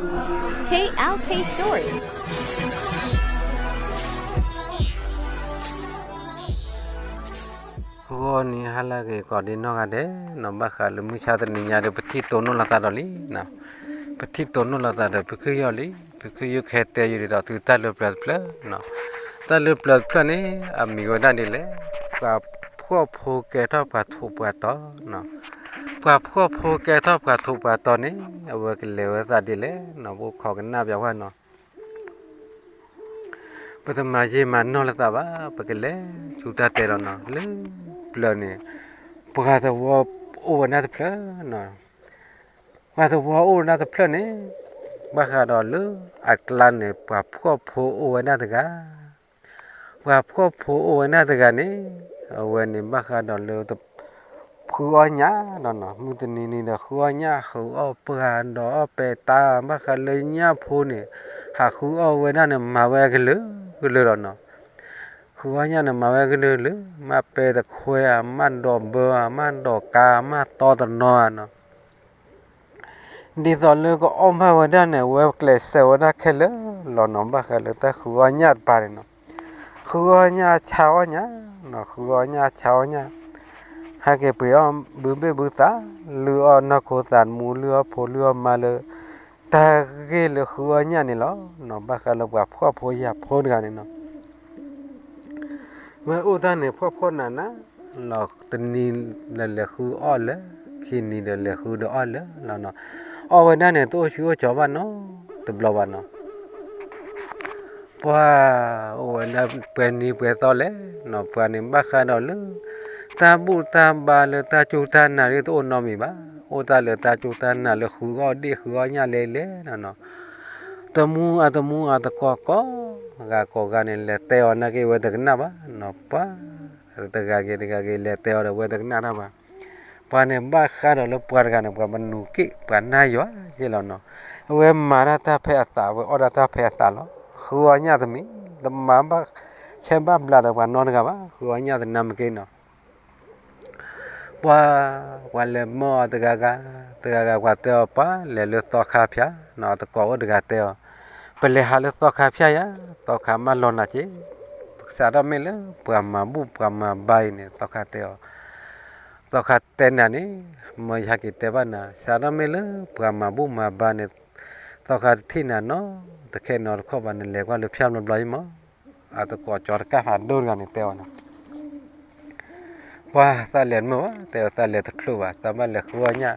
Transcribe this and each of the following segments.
K L K Story. ဂီၤနံၤဟါလၢအဂ့ၤ ကိးဒံနီၢ်ဂၤဒဲးနီၤ, ဘၣ်ဃးလၢမုၢ်ဆါတနံၤညါဒီး ပထံၣ်တိၢ်နီၣ်လိာ်သးဒီးလံနီၤ, ပထံၣ်တိၢ်နီၣ်လိာ်သးဒီး ဖုခ့ယီၢ်လံ, ဖုခ့ယီၢ်ကဟဲတဲယုာ်ဒ်သိးသုတၢ်လၢပျၢၤတဖျၢၣ်နီၤ, တၢ်လၢပျၢၤတဖျၢၣ်န့ၣ် အမံၤဝဲဒၣ်ဒ်လဲၣ်, ပှၤဖှီၣ်ဖိကဲထီၣ်ပှၤထိးပှၤတီၤနီၤ, ပှၤဖှီၣ်ဖိကဲထီၣ်ပှၤထိးပှၤတီၤန့ၣ် အဝဲကလဲၤဝဲသးဒ်လဲၣ်နီၤ, ပအိၣ်ခိးကနၣ်ပၠးဝဲနီၤ. ပတမၤယံာ်မၤနီၢ်လိာ်သးဘၣ်, ပကလဲၤဆူတၢ်တဲလီၤနီၤ, လၢပျၢၤန့ၣ် ပှၤသဝီအိၣ်ဝဲဒၣ်တဖျၢၣ်နီၤ, ပှၤသဝီအိၣ်ဝဲဒၣ်တဖျၢၣ်န့ၣ် ဘၣ်ဃးဒီးလၢအကျါန့ၣ် ပှၤဖှီၣ်ဖိအိၣ်ဝဲဒၣ်တဂၤ, ပှၤဖှီၣ်ဖိအိၣ်ဝဲဒၣ်တဂၤန့ၣ် အဝဲန့ၣ်ဘၣ်ဃးဒီးလၢ ဃုအီၣ်ညၣ်လီၤနီၤ, မုၢ်တနံၤနံၤဒီးဃုအီၣ်ညၣ် ဃုအီၣ်ပှၢ်ဒီးအီၣ်ပဲာ်တၢ် ဘၣ်ဃးလၢညၣ်ဖိန့ၣ် ဟးဃုအီၣ်ဝဲဒၣ်န့ၣ် မၤဝဲကလုာ်ကလုာ်လီၤနီၤ, ဃုအီၣ်ညၣ်န့ၣ် မၤဝဲကလုာ်ကလုာ်, မ့ၢ်ပဲတခွဲဧါ, မ့ၢ်ဒီးဘၢဧါ, မ့ၢ်ဒီးကါ, မ့ၢ်တီတနီၤဧါနီၤ ဒ်သိးလၢကအီၣ်မးဝဲဒၣ်န့ၣ် အဝဲကျဲးစၢးဝဲဒၣ်ခဲလၢာ်လီၤနီၤ, ဘၣ်ဃးလၢတၢ်ဃုအီၣ်ညၣ်တပၤန့ၣ်နီၤ, ဃုအီၣ်ညၣ်ဆါအီၣ်ညၣ်နီၤ, ဃုအီၣ်ညၣ်ဆါအီၣ်ညၣ်, ဟဲက့ၤပှ့ၤအီၣ်ဘုဘ့ၣ်ဘုသး, လုၢ်အီၣ်နီၢ်ခိသးမူ လုၢ်အီၣ်ဖိလုၢ်အီၣ်မါလၢ တၢ်ဂ့ၢ်လၢဃုအီၣ်ညၣ်န့ၣ်လီၤနီၤ, ဘၣ်ဃးလၢပှၤဖှီၣ်ဖိယာ်ဖိတဂၤန့ၣ်နီၤ မ့ၢ်အိၣ်တၢ်န့ၣ် ဖှီၣ်ဖှီၣ်နးနးလီၤ, တနံၤဒီးလဲၤဃုအီၣ်လၢာ်, ခံနံၤဒီးလဲၤဃုဒီးအီၣ်လၢာ်လီၤနီၤ, အီၣ်ဝဲဒၣ်န့ၣ် တအိၣ်ဆူၣ်အိၣ်ကၠီဘၣ်နီတဘျီဘၣ်နီၤ, ပှၤအိၣ်ဝဲဒၣ်ပှဲၤနံၤပှဲၤသီလဲၣ်နီၤ, ပှၤန့ၣ်ဘၣ်ဃးဒီးလၢ တၢ်ဘူၣ်တၢ်ဘါလၢတၢ်စူၢ်တၢ်နာ်ဒ်တအိၣ်နီတမံၤဘၣ်, အိၣ်တၢ်လၢတၢ်စူၢ်တၢ်နာ်လၢဃုအီၣ်ဒ့ၣ်ဃုအီၣ်ညၣ်လဲၣ်လဲၣ်နီၤ, တမူအတမူအတကိးကိးဂၤကိးဂၤန့ၣ် လဲၤတဲအီၤနာ်က့ဝဲတကနၣ်ဘၣ်နီၤ, ပှၤ တဂၤဂ့ၤတဂၤဂ့ၤ လဲၤတဲအီၤဒီးဝဲတကနၣ်တၢ်ဘၣ်, ပှၤန့ၣ်ဘၣ်ဃးဒီးလၢပှၤတဂၤန့ၣ် ပှၤမနုၤက့ၣ်ပှၤနၢ်ယွၤယဲၢ်လီၤနီၤ, အဝဲမၤတၢ်တၢ်ဖဲအသး အဝဲအီၣ်ဒၣ်တၢ်ဖဲအသးလီၤ, ဃုအီၣ်ညၣ်တမံၤ တမၤဘၣ်ဆဲးဘၣ်ဘျးဒီးပှၤနီတဂၤဘၣ်, ဃုအီၣ်ညၣ်တနါမ့ၢ်က့နီၤ ပှၤ ပှၤလဲၤမၢအီၤတဂၤဂၤ, တဂၤဂၤပှၤတဲအီၤ ပှၤလဲၤလၢသီခါဖၠၣ်နီၤ, အတကိးအိၣ်တဂၤတဲအီၤ, ပလဲၤဟးလၢသီခါဖၠၣ်ယၤ, သီခါမၢလီၤနၤက့, စးထီၣ်မ့ၢ်လၢပှၤမၤဘူၣ်ပှၤမၤဘါအံၤန့ၣ် သီခါတဲအီၤ, သီခါတဲနၤန့ၣ်, မၢယဟဲက့ၤတဲဘၣ်နၤ, စးထီၣ်မ့ၢ်လၢပှၤမၤဘူၣ်မၤဘါန့ၣ်, သီခါတထံၣ်နၤနီတခဲနီတခီဘၣ်, နလဲၤကွၢ်လၢဖၠၣ်ဘျီဘျီအံၤမး, အတကိးကၠီတကၣ်ဖးဒိၣ်တဂၤန့ၣ်တဲအီၤန့ၣ် ပှၤသးလဲၤတမုာ်ဘၣ်, တဲဝဲသးလဲၤတချုးဘၣ်, သးဘၣ်လဲၤဃုအီၣ်ညၣ်,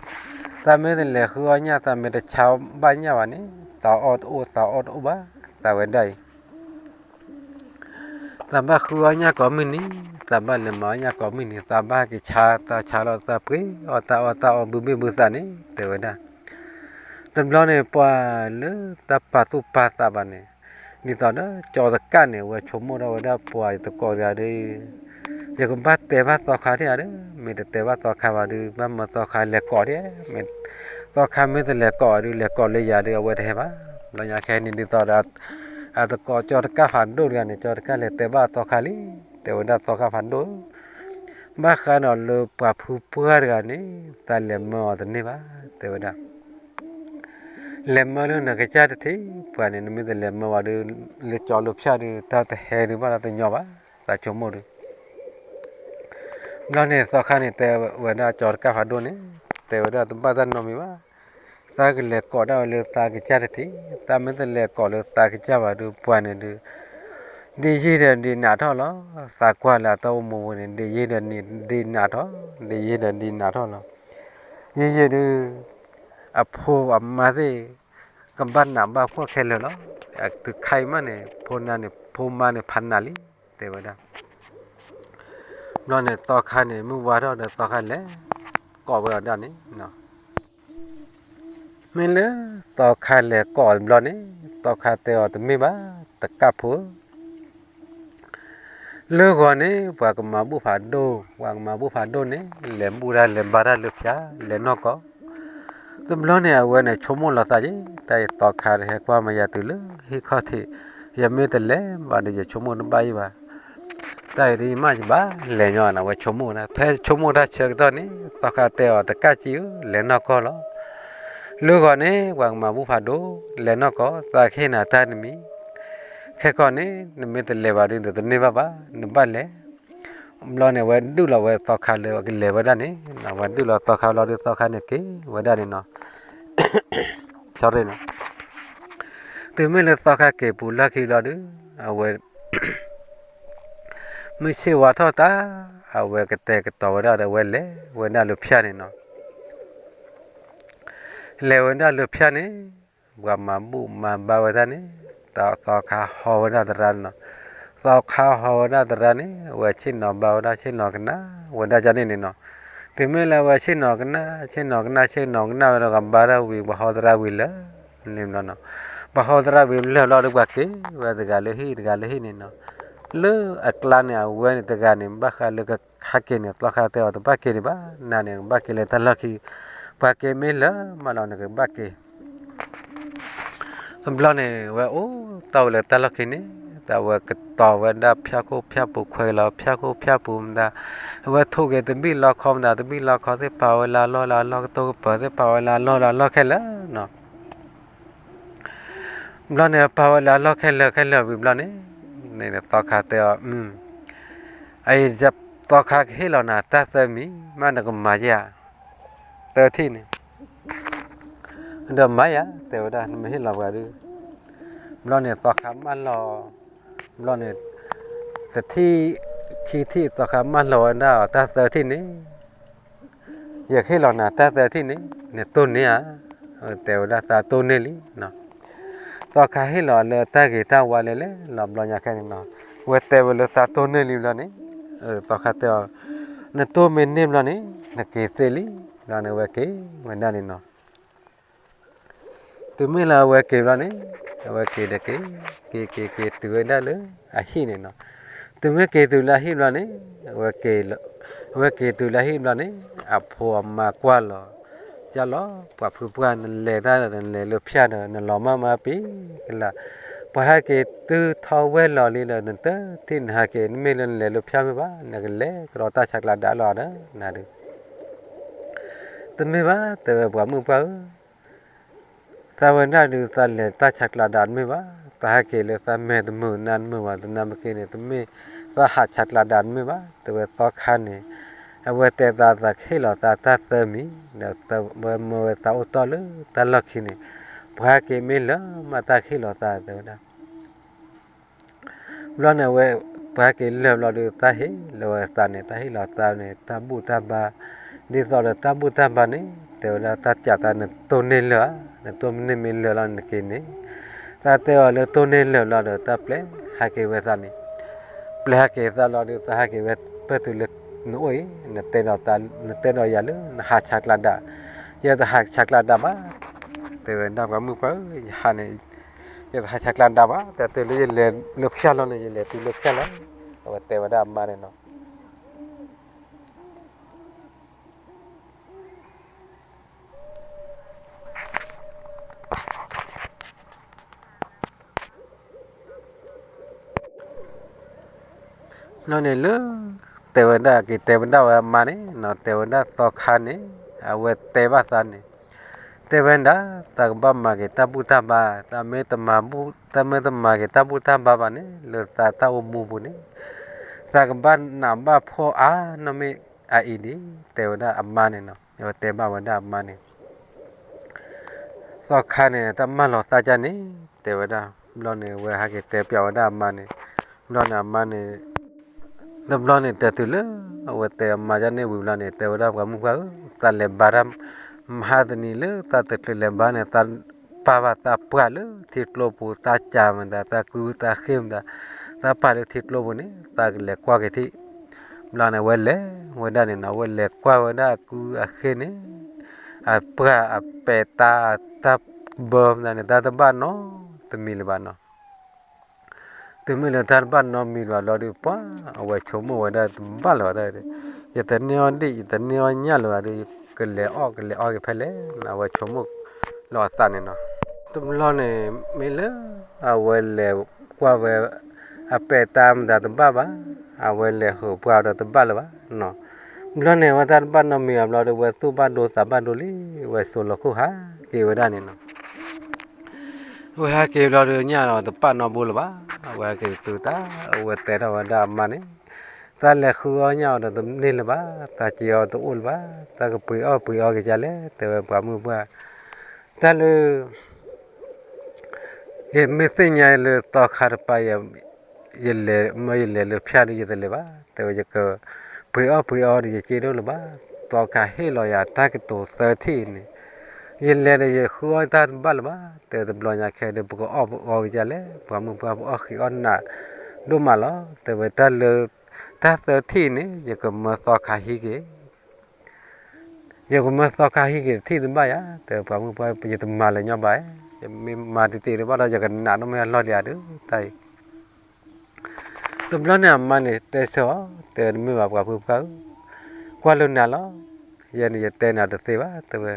သးမ့ၢ်တလဲၤဃုအီၣ်ညၣ် သးမ့ၢ်တဆါဘၣ်ညၣ်ဘၣ်န့ၣ်, သးအီၣ်တအိၣ် သးအီၣ်တအိၣ်ဘၣ်, သးဝဲဒၣ်အံၤ သးဘၣ်ဃုအီၣ်ညၣ်ကိးမုၢ်နံၤ, သးဘၣ်လဲၤမၤအီၣ်ညၣ်ကိးမုၢ်နံၤ, သးဘၣ်က့ၤဆါ, သးဆါလီၤသးပှ့ၤအီၣ်တၢ်အီၣ်တၢ်အီဘုဘ့ၣ်ဘုသးန့ၣ် တဲဝဲဒၣ် တဘျီန့ၣ် ပှၤလၢတၢ်ပာ်သူၣ်ပာ်သးဘၣ်န့ၣ်, ဒ်သိးဒီးကၠီတကၣ်န့ၣ် အဝဲဆိကမိၣ်ထီၣ်ဝဲဒၣ်ပှၤတကိးတဂၤဒီး, ယကဘၣ်တဲဘၣ်သီခါဒံးဧါဒီး, မ့ၢ်တတဲဘၣ်သီခါဘၣ်ဒီး ဘၣ်မၢသီခါလဲၤကိးဒံး, မ့ၢ်သီခါမ့ၢ်တလဲၤကိးဒီး လဲၤကိးလၢယၤဒီး အဝဲတဟဲဘၣ်. ဘျီညါခဲအံၤန့ၣ်ဒ်သိးဒီး အတကိးကၠီတကၣ်ဖးဒိၣ်တဂၤန့ၣ် ကၠီတကၣ်လဲၤတဲဘၣ်သီခါလံ, တဲဝဲဒၣ်သီခါဖးဒိၣ် ဘၣ်ဃးဒီးလၢပှၤဖုပှၢ်တဂၤန့ၣ် သးလဲၤမၢအီၤတန့ၢ်ဘၣ်, တဲဝဲဒၣ် လဲၤမၢလၢနကစၢ်တထံၣ်, ပှၤန့ၣ် နမ့ၢ်တလဲၤမၢဝဲဒီး လၢကၠီလၢဖၠၣ်ဒီး တၢ်တဟဲဒုးဘၣ်ဒီးတညီဘၣ်, သးဆိကမိၣ်ဒီး ဘျီန့ၣ်သီခါန့ၣ် တဲဝဲဒၣ်ကၠီတကၣ်ဖးဒိၣ်န့ၣ်, တဲဝဲဒၣ်တဘၣ်တၢ်နီတမံၤဘၣ်, သးကလဲၤကိးဒၣ်ဝဲလၢသးကစၢ်တထံၣ်, သးမ့ၢ်တလဲၤကိးလၢသးကစၢ်ဘၣ်ဒီး ပှၤန့ၣ်ဒီး ဒ့ယ့ၢ်ဒီးဒ့နးထီၣ်လီၤ. သးကွၢ်လၢအတၢ်အိၣ်မူပူၤန့ၣ် ဒ့ယ့ၢ်ဒီးဒ့နးထီၣ်, ဒ့ယ့ၢ်ဒီးဒ့နးထီၣ်လီၤ. ယ့ၢ်ယ့ၢ်ဒီး အဖိအမါသ့ၣ် ကဘၣ်နးဘၣ်ဖှီၣ်ခဲလၢာ်လီၤ. အတုၤခါအံၤမးန့ၣ် ဖိနၤန့ၣ် ဖိမါန့ၣ် ဖးနးလံ တဲဝဲဒၣ်. ဘျီန့ၣ်သီခါန့ၣ် မုၢ်ဝါထီၣ်ဒီးသီခါလဲၤကိးဝဲအီၤဒၣ်န့ၣ် မ့ၢ်လၢသီခါလဲၤကိးအီၤတဘျီန့ၣ် သီခါတဲအီၤတမ့ၢ်ဘၣ် တကၣ်ဖိဧၢ, လၢဂီၤန့ၣ် ပှၤကမၤဘူၣ်ဖးဒိၣ်, ပှၤကမၤဘူၣ်ဖးဒိၣ်န့ၣ် လဲၤဘူၣ်တၢ်လဲၤဘါတၢ်လၢဖၠၣ် လဲၤနီၢ်ကီၢ်. တဘျီန့ၣ် အဝဲန့ၣ်ဆိကမိၣ်လီၤသးက့ၤ, တၢ်အံၤသီခါတဟဲကွၢ်မၤယၤတုၤလၢဟံၣ်ခီၣ်ထံး, ယမ့ၢ်တလဲၤဘၣ်ဒီး ယဆိကမိၣ်တဘၣ်အံၤဘၣ်. တၢ်အံၤဒ်ယမ့ၢ်ယဘၣ်လဲၤညီနၤ အဝဲဆိကမိၣ်ဝဲဒၣ်. ဖဲဆိကမိၣ်တၢ်ဆၢကတီၢ်န့ၣ် သီခါတဲအီၤ တကၣ်ကံဧၢ, လဲၤနီၢ်ကီၢ်လီၤ. လၢဂီၤန့ၣ် ပှၤကမၤဘူၣ်ဖးဒိၣ်, လဲၤနီၢ်ကီၢ် သးကဟ့ၣ်နၤတၢ်တမံၤ, ခဲကီၢ်န့ၣ် နမ့ၢ်တလဲၤဘၣ်ဒီး နတန့ၢ်ဘၣ်ဘၣ်, နဘၣ်လဲၤ. ဘျီန့ၣ် အဝဲဒုးလီၤဝဲသီခါလၢအကလဲၤဝဲဒၣ်န့ၣ်, အဝဲဒုးလီၤသီခါလီၤဒီး သီခါန့ၣ်က့ၤဝဲဒၣ်န့ၣ်နီၤ. တုၤမ့ၢ်လၢသီခါက့ၤပူၤလၢခံဘျီဒီး အဝဲ မုၢ်ဆ့ၣ်ဝါထီၣ်တၢ်, အဝဲကတဲာ်ကတီၤဝဲဒၣ်ဒီး အဝဲလဲၤဝဲဒၣ်လၢဖၠၣ်န့ၣ်နီၤ. လဲၤဝဲဒၣ်လၢဖၠၣ်န့ၣ်, ပှၤမၤဘူၣ်မၤဘါဝဲဒၣ်န့ၣ်, တၢ်သီခါဟီဝဲဒၣ်သရၣ်န့ၣ်နီၤ. သီခါဟီဝဲဒၣ်သရၣ်န့ၣ် အဝဲဆ့ၣ်နီၤဘါဝဲဒၣ်ဆ့ၣ်နီၤကနၣ်ဝဲဒၣ်ကန့ၣ်န့ၣ်နီၤ. တုၤမ့ၢ်လၢအဝဲဆ့ၣ်နီၤကနၣ် ဆ့ၣ်နီၤကနၣ် ဆ့ၣ်နီၤကနၣ်ဝဲဒီး ကဘါတၢ်ဝံၤ ပှၤဟီသရၣ်ဝံၤလၢာ်န့ၣ်ဘျီနီၤ. ပှၤဟီသရၣ်ဝံၤလၢာ်ဘျီဒီး ပှၤက့ၤဝဲတဂၤလၢဟံၣ် တဂၤလၢဟံၣ်န့ၣ်နီၤ. လၢအကျါန့ၣ် အဝဲန့ၣ်တဂၤန့ၣ် ဘၣ်ဃးလၢကဟဲက့ၤန့ၣ် သီခါတဲအီၤ တဘၣ်က့ၤဒံးဘၣ်, နၤန့ၣ် နကဘၣ်က့ၤလၢတၢ်လီၢ်ခံ, ပှၤက့ၤမ့ၢ်လၢာ်မးလီၤ နကဘၣ်က့ၤ. တဘျီန့ၣ် အဝဲအိၣ်တ့ၢ်ဝဲလၢတၢ်လီၢ်ခံန့ၣ်, တၢ်ဝဲကတီၤဝဲဒၣ်ဖၠၣ်ခိၣ်ဖၠၣ်ပူၤ ခွဲးလီၤဖၠၣ်ခိၣ်ဖၠၣ်ပူၤမတၤ, အဝဲထိၣ်က့ၤတဘံၣ်လီခီမတၤ တဘံၣ်လီခီသ့ၣ် ပာ်ဝဲလၢအလီၢ်လၢအလီၢ် ကတိၤကပၤသ့ၣ် ပာ်ဝဲလၢအလီၢ်လၢအလီၢ်ခဲလၢာ်နီၤ. ဘျီန့ၣ် ပာ်ဝဲလၢအလီၢ်ခဲလၢာ်ခဲလၢာ်ဝံၤဘျီန့ၣ်, န့ၣ်သီခါတဲအီၤ, အံၤ သီခါကဟ့ၣ်လီၤနၤတၢ်သၢမံၤ မ့ၢ်နကမၤယၤ သၢထံၣ်န့ၣ်, ဒီးမၤယၤ တဲဝဲဒၣ် နမ့ၢ်ဟ့ၣ်လီၤပှၤဒီး. ဘျီန့ၣ်သီခါမၢလီၤ, ဘျီန့ၣ် တထံၣ် ခံထံၣ် သီခါမၢလီၤဝဲဒၣ်အီၤတၢ်သၢထံၣ်န့ၣ်, ယကဟ့ၣ်လီၤနၤတၢ်သၢထံၣ်န့ၣ် နတိၢ်န့ၢ်ဧါ, တဲဝဲဒၣ်သးတိၢ်န့ၢ်လံနီၤ. သီခါဟ့ၣ်လီၤလၢတၢ်ဂ့ၤတၢ်ဝါလဲၣ်လဲၣ်လီၤ ဘျီညါခဲန့ၣ်နီၤ, ဝဲတဲဝဲလၢသးတိၢ်န့ၢ်လံဘျီန့ၣ်, သီခါတဲအီၤ, နတိၢ်မ့ၢ်န့ၢ်ဘျီန့ၣ် နက့ၤသ့လံ, ဘျီန့ၣ်ဝဲက့ၤဝဲဒၣ်န့ၣ်နီၤ. တုၤမ့ၢ်လၢအဝဲက့ၤဘျီန့ၣ်, အဝဲက့ၤဒီးက့ၤ, က့ၤက့ၤက့ၤတုၤဝဲဒၣ်လၢအဟံၣ်န့ၣ်နီၤ. တုၤမ့ၢ်က့ၤတုၤလၢအဟံၣ်ဘျီန့ၣ်, အဝဲက့ၤ, အဝဲက့ၤတုၤလၢအဟံၣ်ဘျီန့ၣ်, အဖိအမါကွၢ်လီၤ, ယလီၤ ပှၤဖုပှၢ် နလဲၤတၢ်ဒီး နလဲၤလၢဖၠၣ်ဒီး နလီၤမၢ်မၤပံၤကလၢ်, ပှၤဟဲက့ၤတုၤထီၣ်ဝဲလီၤလံဒီး နတထံၣ်နဟဲက့ၤ နမ့ၢ်လၢနလဲၤလၢဖၠၣ်မ့ၢ်ဘၣ် နကလဲၤကဒီးတၢ်ဆးကျးဒၣ်လီၤဒီး နၤဒုး တမ့ၢ်ဘၣ် တဲဝဲပှၤမုၣ်ပှၢ်ဧၢ, သးဝဲဒၣ်ဒုး သးလဲၤတၢ်ဆးကျးဒၣ်တမ့ၢ်ဘၣ်, သးဟဲက့ၤလၢသးမဲာ်တမုာ်နါတမုာ်ဘၣ်, သနာ်က့န့ၣ် တမ့ၢ်သးဟးဆးကျးဒၣ်တမ့ၢ်ဘၣ်, တဲဝဲသီခါန့ၣ်, အဝဲတဲသး သးကဟ့ၣ်လီၤသးတၢ်သၢမံၤ, ဒီးဝဲမၢဝဲသးအိၣ်တီၢ်လၢတၢ်လီၢ်ခံန့ၣ်, ပှၤဟဲက့ၤမ့ၢ်လၢာ်မး သးကဟ့ၣ်လီၤသး တဲဝဲဒၣ် ဘျီန့ၣ်ဝဲ, ပှၤဟဲက့ၤလၢာ်ဘျီဒီး သးဟ့ၣ်လီၤဝဲသးန့ၣ်, သးဟ့ၣ်လီၤသးန့ၣ် တၢ်ဘူၣ်တၢ်ဘါ, ဒ်သိးဒီးတၢ်ဘူၣ်တၢ်ဘါန့ၣ် တဲဝဲဒၣ် တၢ်စံးသး နတိၢ်န့ၢ်လၢာ်ဧါ, နတိၢ်မ့ၢ်န့ၢ်မ့ၢ်လၢာ်လီၤ နက့ၤန့ၣ်, သးတဲအီၤလၢတိၢ်န့ၢ်လၢာ်ဘျီဒီး တၢ်ပျဲဟဲက့ၤဝဲသးန့ၣ်, ပျဲဟဲက့ၤသးလီၤဒီး သးဟဲက့ၤဝဲ ပၢၢ်တုၤလၢနအိၣ်အံၤ, နတဲဒီးယၤလၢနဟးဆးကျးဒၣ်, ယတဟးဆးကျးဒၣ်ဘၣ်, တဲဝဲဒၣ်ပှၤမုၣ်ပှၢ်ဧၢ, ယဟးန့ၣ် ယတဟးဆးကျးဒၣ်ဘၣ်, တၢ်တုၤလၢယလဲၤလၢဖၠၣ်လီၤန့ၣ် ယလဲၤတုၤလၢဖၠၣ်လီၤ, အဝဲတဲဝဲဒၣ်အမါန့ၣ်နီၤ. ဘျီန့ၣ်လၢ တဲဝဲဒၣ် က့ၤတဲဝဲဒၣ်ဝဲအမါန့ၣ်နီၤ, တဲဝဲဒၣ်သီခါန့ၣ် အဝဲတဲဘၣ်သးန့ၣ်, တဲဝဲဒၣ် သးကဘၣ်မၤက့ၤတၢ်ဘူၣ်တၢ်ဘါ, သးမ့ၢ်တမၤဘူၣ်, သးမ့ၢ်တမၤက့ၤတၢ်ဘူၣ်တၢ်ဘါဘၣ်န့ၣ် လၢသးတၢ်အိၣ်မူပူၤန့ၣ် သးကဘၣ်နးဘၣ်ဖှီၣ်အါနီၢ်မ့ၢ်အအံၤဒံး, တဲဝဲဒၣ်အမါန့ၣ်နီၤ, အဝဲတဲဘၣ်ဝဲဒၣ်အမါန့ၣ် သီခါန့ၣ် တၢ်မၢလီၤသးဒ်န့ၣ် တဲဝဲဒၣ်, ဘျီန့ၣ် အဝဲဟဲက့ၤတဲပျးဝဲဒၣ်အမါန့ၣ်, ဘျီန့ၣ်အမါန့ၣ်, တဘျီန့ၣ် တတုၤလၢ အဝဲတဲအမါဒ်န့ၣ်ဝံၤဘျီန့ၣ် တဲဝဲဒၣ်ပှၤမုၣ်ပှၢ်ဧၢ, သးလဲၤဘါတၢ် မဟါတနံၤလၢသးတချုးလဲၤဘါန့ၣ် သးပာ်ဘၣ်သးပှၢ်လၢထံကျိပူၤ သးကၢ်မတၤ သးကုသးဃ့မတၤ သးပာ်လၢထံကျိပူၤန့ၣ် သးကလဲၤကွၢ်က့ၤထံၣ်, ဘျီန့ၣ် အဝဲလဲၤဝဲဒၣ်န့ၣ်နီၤ, အဝဲလဲၤကွၢ်ဝဲဒၣ်အကုအဃ့န့ၣ် အပှၢ် အပဲာ်တၢ် အတၢ်ဘၢမတၤန့ၣ် တၢ်တဘၣ်နီတမံၤလၢၤဘၣ်နီၤ. တုၤမ့ၢ်လၢတၢ်တဘၣ်နီတမံၤလၢၤဘၣ်လီၤဒီး ပှၤ အဝဲဆိကမိၣ်ဝဲဒၣ်တဘၣ်လၢၤဘၣ်, ယတန့ၢ်အီၣ်ဒံၣ် ယတန့ၢ်အီၣ်ညၣ်လၢၤဘၣ်ဒီး ကလဲၤအီၣ် ကလဲၤအီၣ်က့ၤဖဲလဲၣ်န့ၣ် အဝဲဆိကမိၣ်လီၤအသးန့ၣ်နီၤ. တဘျီန့ၣ် မ့ၢ်လၢ အဝဲလဲၤကွၢ်ဝဲ အပဲာ်တၢ်မတၤတဘၣ်ဘၣ်, အဝဲလဲၤဟုးပှၢ်ဒီးတဘၣ်လၢၤဘၣ်နီၤ. ဘျီန့ၣ် အဝဲတၢ်တဘၣ်နီတမံၤဘၣ်ဘျီဒီး ဝဲသူၣ်ဘၣ်ဒိသးဘၣ်ဒိလံ, ဝဲစိာ်လီၤခိၣ်ဟးက့ၤဝဲဒၣ်န့ၣ်နီၤ. ဝဲဟးက့ၤဘျီဒီးညၣ်ဒီးတပာ်နီတဘိလၢၤဘၣ်. ဝဲဟဲက့ၤတုၤတၢ် အဝဲတဲထီၣ်ဝဲဒၣ်အမါန့ၣ်, သးလဲၤဃုအီၣ်ညၣ်အီၤဒီးတန့ၢ်လၢၤဘၣ်, သးစ့အီၤတအိၣ်လၢၤဘၣ်, သးကပှ့ၤအီၣ်ပှ့ၤအီကစၢ်လဲၣ်, တဲဝဲပှၤမုၣ်ပှၢ်, တၢ်လၢ ယမ့ၢ်သ့ၣ်ညါလၢသီခါတပၤ ယလဲၤ မ့ၢ်ယလဲၤလၢဖၠၣ်ဒီးယတလဲၤဘၣ်, တဲဝဲယက ပှ့ၤအီၣ်ပှ့ၤအီဒီးယစ့တအိၣ်လၢၤဘၣ်, သီခါဟ့ၣ်လီၤယၤတၢ်ကတိၤသၢထံၣ်န့ၣ်, ယလဲၤဒီးယဃုအီၣ်တၢ်တဘၣ်လၢၤဘၣ်, တဲတဘျီညါခဲဒီး ပကအီၣ်ပအီကစၢ်လဲၣ်, ပှၤမုၣ်ပှၢ်ပအီၣ်ဃံးအီၣ်နးဒိၣ်မးလီၤ, တဲဝဲတၢ်လၢ တၢ်သၢထံၣ်န့ၣ် ယကမၢသီခါဟံးက့ၤ ယကမၢသီခါဟံးက့ၤတထံၣ်တဘၣ်ယၤ, တဲပှၤမုၣ်ပှၢ် ယတမၤလၢၤညီဘၣ်, ယမ့ၢ်မၤတံၢ်တံၢ်တဘၣ်ဒီး ယကနးဒိၣ်မးအလီၢ်ဒံးဧါဒုး တၢ်အံၤ. တဘျီန့ၣ်အမါန့ၣ်တဲဆၢအီၤ, တဲတမ့ၢ်ဘၣ်ပှၤဖုဖုဧၢ, ကွၢ်လိာ်နၤလီၤ, ယဲန့ၣ်ယတဲနၤတသ့ဘၣ်, တဲဝဲ,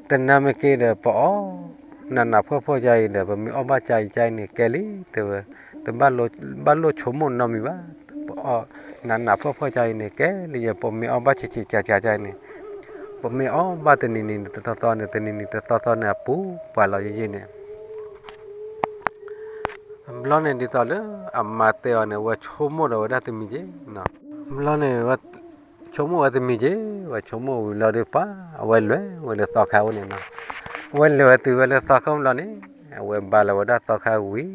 တနၤမ့ၢ်က့ဒီး ပအီၣ် နးနးဖှီၣ်ဖှီၣ်ကါအံၤဒီး ပမ့ၢ်အီၣ်ဘၣ်ကါအံၤကါအံၤန့ၣ်ကဲလံ, တဲဝဲ, တဘၣ်လိၣ်ဆိကမိၣ်နီတမံၤဘၣ်, ပအီၣ် နးနးဖှီၣ်ဖှီၣ်ကါအံၤန့ၣ်ကဲလံ, ယဲပမ့ၢ်အီၣ်ဘၣ်ဆံးဆံးကါကါကါအံၤန့ၣ်, ပမ့ၢ်အီၣ်ဘၣ်တနံၤနံၤတသီသီန့ၣ် တနံၤနံၤတသီသီန့ၣ် အပူၤပှၤလီၤယဲယဲန့ၣ် ဘျီန့ၣ်ဒ်သိးလၢအမါတဲအီၤန့ၣ် ဝဲဆိကမိၣ်ဒီးဝဲဒၣ်တမံၤက့ၤ, ဘျီန့ၣ် ဆိကမိၣ်ဝဲတမံၤက့ၤ, ဝဲဆိကမိၣ်ဝံၤလီၤဒီးပှၤ အဝဲလဲၤဝဲလၢသီခါအိၣ်န့ၣ်နီၤ, အဝဲလဲၤဝဲတုၤဝဲလၢသီခါဘျီန့ၣ်, အဝဲဘါလီၤဝဲဒၣ်သီခါဝံၤ, ဘျီ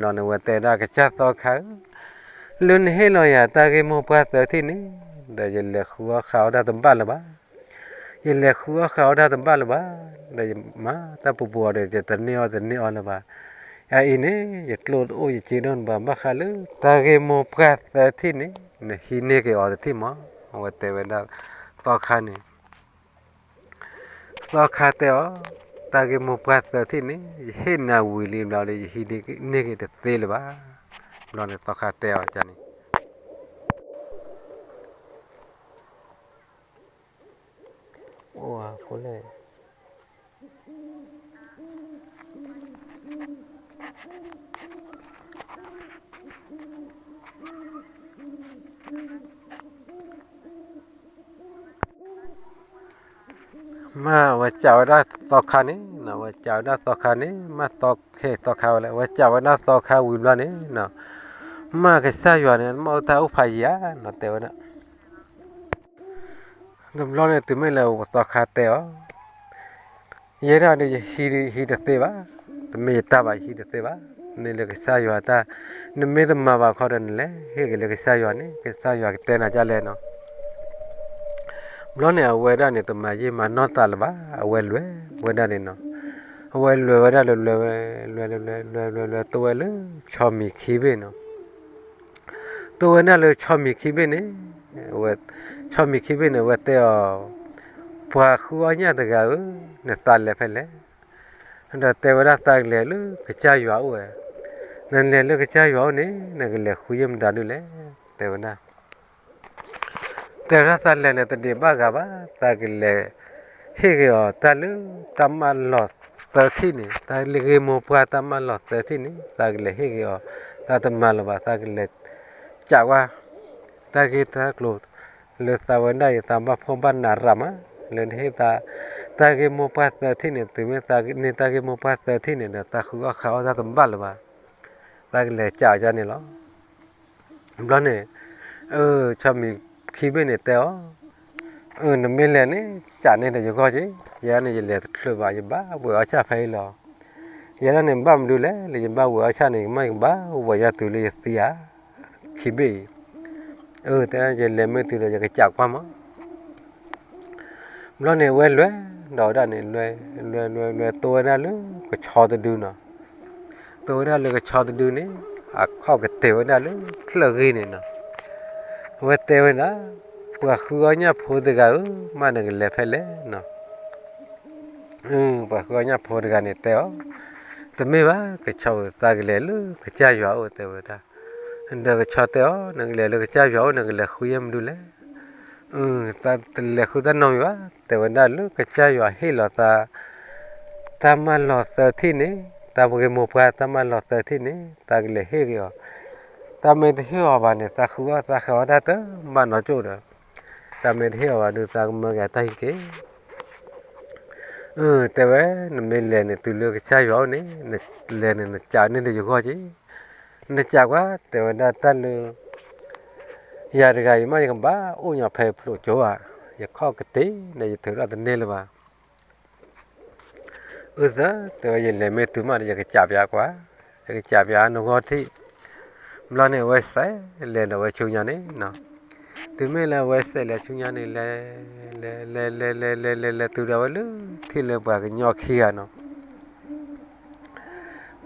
န့ၣ် ဝဲတဲဒၣ်ကစၢ်သီခါဧၢ, လၢနဟ့ၣ်လီၤယၤတၢ်ဂ့ၢ်မိၢ်ပှၢ်သၢထံၣ်န့ၣ်, ဒီးယလဲၤဃုအီၣ်ဃုအီတၢ်တဘၣ်လၢၤဘၣ် ယလဲၤဃုအီၣ်ဃုအီတၢ်တဘၣ်လၢၤဘၣ်, ဒီးယမၤတၢ်ပူၤပူၤအီၤဒီး ယတန့ၢ်အီၣ်တန့ၢ်အီလၢၤဘၣ်, အအံၤန့ၣ် ယကျိၣ်တအိၣ်ယစ့တအိၣ်ဘၣ်, ဘၣ်ဃးလၢတၢ်ဂ့ၢ်မိၢ်ပှၢ်သၢထံၣ်န့ၣ် နဟံးန့ၢ်က့ၤအီၤတထံၣ်မး, အဝဲတဲဝဲဒၣ်သီခါန့ၣ် သီခါတဲအီၤ, တၢ်ဂ့ၢ်မိၢ်ပှၢ်သၢထံၣ်န့ၣ် ယဟ့ၣ်နၤဝံၤလံဘျီဒီး ယဟံးန့ၢ်က့ၤတသ့လၢၤဘၣ်, ဘျီန့ၣ်သီခါတဲအီၤန့ၣ် အိၣ်ဖိလဲၣ် မ့ၢ်ဝဲစံးဝဲဒၣ်သီခါန့ၣ်, ဝဲစံးဝဲဒၣ်သီခါန့ၣ်, မ့ၢ်သီခါသီခါဝဲလဲၣ်, ဝဲစံးဝဲဒၣ်သီခါဝံၤဘျီန့ၣ်, မ့ၢ်ကစၢ်ယွၤန့ၣ် မ့ၢ်အိၣ်တၢ်အိၣ်ဖးယံၤဧါနီၤ တဲဝဲဒၣ် တဘျီန့ၣ်တုၤမ့ၢ်လၢသီခါတဲအီၤ, ယဲဒၣ်ဒီးယဟံးတသ့ဘၣ်, တမ့ၢ်ယတၢ်ဘၣ် ယဟံးတသ့ဘၣ်, မ့ၢ်လၢကစၢ်ယွၤတၢ်, နမ့ၢ်တမၤဘၣ်ခီဒီးနလဲၤဟ့ၣ်က့ၤလၢကစၢ်ယွၤန့ၣ် ကစၢ်ယွၤကတဲနၤဒ်လဲၣ်နီၤ ဘျီန့ၣ်အဝဲဒၣ်န့ၣ် တမၤယံာ်မၤနီၢ်သးလၢၤဘၣ်, အဝဲလဲၤဝဲဒၣ်န့ၣ်နီၤ, အဝဲလဲၤဝဲဒၣ်လၢလဲၤဝဲ, လဲၤလဲၤလဲၤလဲၤလဲၤလဲၤ တိဝဲလၢဆီမံၤခံဘ့ၣ်နီၤ တိဝဲဒၣ်လၢဆီမံၤခံဘ့ၣ်န့ၣ်, ဝဲ, ဆီမံၤခံဘ့ၣ်န့ၣ် အဝဲတဲအီၤ, ပှၤဃုအီၣ်ညၣ်တဂၤဧၢ, နသးလဲၤဖဲလဲၣ်, ဒီးတဲဝဲဒၣ်သးကလဲၤလၢကစၢ်ယွၤအိၣ်ဝဲ, နလဲၤလၢကစၢ်ယွၤအိၣ်န့ၣ် နကလဲၤဃုယဲၢ်မတၤဒုလဲၣ်, တဲဝဲဒၣ် တဲဝဲဒၣ်သးလဲၤန့ၣ် တဒံးဘၣ်ဂၤဘၣ်, သးကလဲၤဟ့ၣ်က့ၤအီၤတၢ်လၢတၢ်မၢလီၤသၢထံၣ်န့ၣ်, တၢ်လၢဂ့ၢ်မိၢ်ပှၢ်တၢ်မၢလီၤသၢထံၣ်န့ၣ် သးကလဲၤဟ့ၣ်က့ၤအီၤ, သးတမၤလၢၤဘၣ်, သးကလဲၤစံးကွၢ် တၢ်ဂ့ၢ်တၢ်ကျိၤလၢသးဝဲဒၣ်အံၤ သးဘၣ်ဖှီၣ်ဘၣ်နးရၤမး, လၢနဟ့ၣ်သး တၢ်ဂ့ၢ်မိၢ်ပှၢ်သၢထံၣ်န့ၣ် တုၤမ့ၢ်သးန့ၢ်တၢ်ဂ့ၢ်မိၢ်ပှၢ်သၢထံၣ်န့ၣ်ဒီး သးဃုအီၣ်ဃုအီတၢ်တဘၣ်လၢၤဘၣ်, သးကလဲၤစံးအီၤန့ၣ်လီၤ. ဘျီန့ၣ်, အၢ, ဆီမံၤခံဘ့ၣ်န့ၣ်တဲအီၤ, အၢ, နမ့ၢ်လဲၤန့ၣ် စံးန့ၢ်ဒီးယဂီၢ်က့ၤ, ယဲန့ၣ် ယလဲၤတချုးဘၣ်, ယဘၣ်ဝဲအီၣ်ဆၣ်ဖဲအံၤလီၤ. ယဲဒၣ်န့ၣ် ဘၣ်မနုၤလဲၣ်, လၢယဘၣ်ဝဲအီၣ်ဆၣ်န့ၣ် မ့ၢ်ယကဘၣ်ဝဲအီၣ်ဆၣ်န့ၣ် ကမၣ်ယကဘၣ်ဝဲအီၣ်တုၤလၢယသံဧါ, ခံဘ့ၣ်အံၤ, အၢ, တဲယလဲၤမ့ၢ်တုၤဒီး ယကစံးကွၢ်မး ဘျီန့ၣ် အဝဲလဲၤဒီးဝဲဒၣ်န့ၣ် လဲၤ, လဲၤ, လဲၤ, လဲၤ, တိဝဲဒၣ်လၢကဆီတဒုနီၤ, တိဝဲဒၣ်လၢကဆီတဒုန့ၣ်, အခီၣ်ကတဲာ်ဝဲဒၣ်လၢချၢၣ်ဂ့ၢ်န့ၣ်နီၤ, အဝဲတဲဝဲဒၣ်, ပှၤဃုအီၣ်ညၣ်ဖိတဂၤဧၢ, မ့ၢ်နကလဲၤဖဲလဲၣ်နီၤ ပှၤဃုအီၣ်ညၣ်ဖိတဂၤန့ၣ်တဲအီၤ, တမ့ၢ်ဘၣ်, ကဆီဧၢ, သးကလဲၤလၢကစၢ်ယွၤအိၣ် တဲဝဲဒၣ်, ဒီးကဆီတဲအီၤ, နကလဲၤလၢကစၢ်ယွၤအိၣ် နကလဲၤဃုယဲၢ်မနုၤလဲၣ်, သးတလဲၤဃုတၢ်နီတမံၤဘၣ်, တဲဝဲဒၣ်လၢကစၢ်ယွၤဟ့ၣ်လီၤသး တၢ်မၢလီၤသၢထံၣ်န့ၣ်, တၢ်ဂ့ၢ်မိၢ်ပှၢ်တၢ်မၢလီၤသၢထံၣ်န့ၣ် သးကလဲၤဟ့ၣ်က့ၤအီၤ, တၢ်မ့ၢ်တဟ့ၣ်အီၤဘၣ်န့ၣ် သးဃုအီၣ်သးဃုအီတၢ်တဘၣ်နီတကၠိၢ်ဒီး, သ တၢ်မ့ၢ်တဟ့ၣ်အီၤဘၣ်ဒီး သးကမၢက့ၤတၢ်ဟံၣ်က့ၤ. အၢ တဲဝဲ, နမ့ၢ်လဲၤန့ၣ် တုၤလၢကစၢ်ယွၤအိၣ်န့ၣ် နလဲၤန့ၣ် နကးန့ၢ်ဒီးယဂီၢ်က့ၤ. နကးကွၢ်, တဲဝဲဒၣ်တၢ်လၢ ယၤတဂၤအံၤမး ယကဘၣ်အိၣ်ညီဖဲဖျိးကၠိဧါ, ယခီၣ်ကတ့ၢ်ဒီး ယထုးထီၣ်တန့ၢ်လၢၤဘၣ်. အၢသၢ, တဲဝဲ ယလဲၤမ့ၢ်တုၤမးဒီး ယကစးပၠးကွၢ်, ယကစးပၠးနဂီၢ်ထံၣ်. ဘျီန့ၣ် အဝဲစဲးလဲၤဒီးဝဲဆူညါန့ၣ်နီၤ. တုၤမ့ၢ်လၢအဝဲစဲးလဲၤဆူညါန့ၣ် လဲၤ လဲၤ လဲၤ လဲၤ လဲၤ လဲၤ လဲၤ လဲၤ တုၤဒီးဝဲလၢထံၣ်လၢပှၤကညီခံဂၤနီၤ.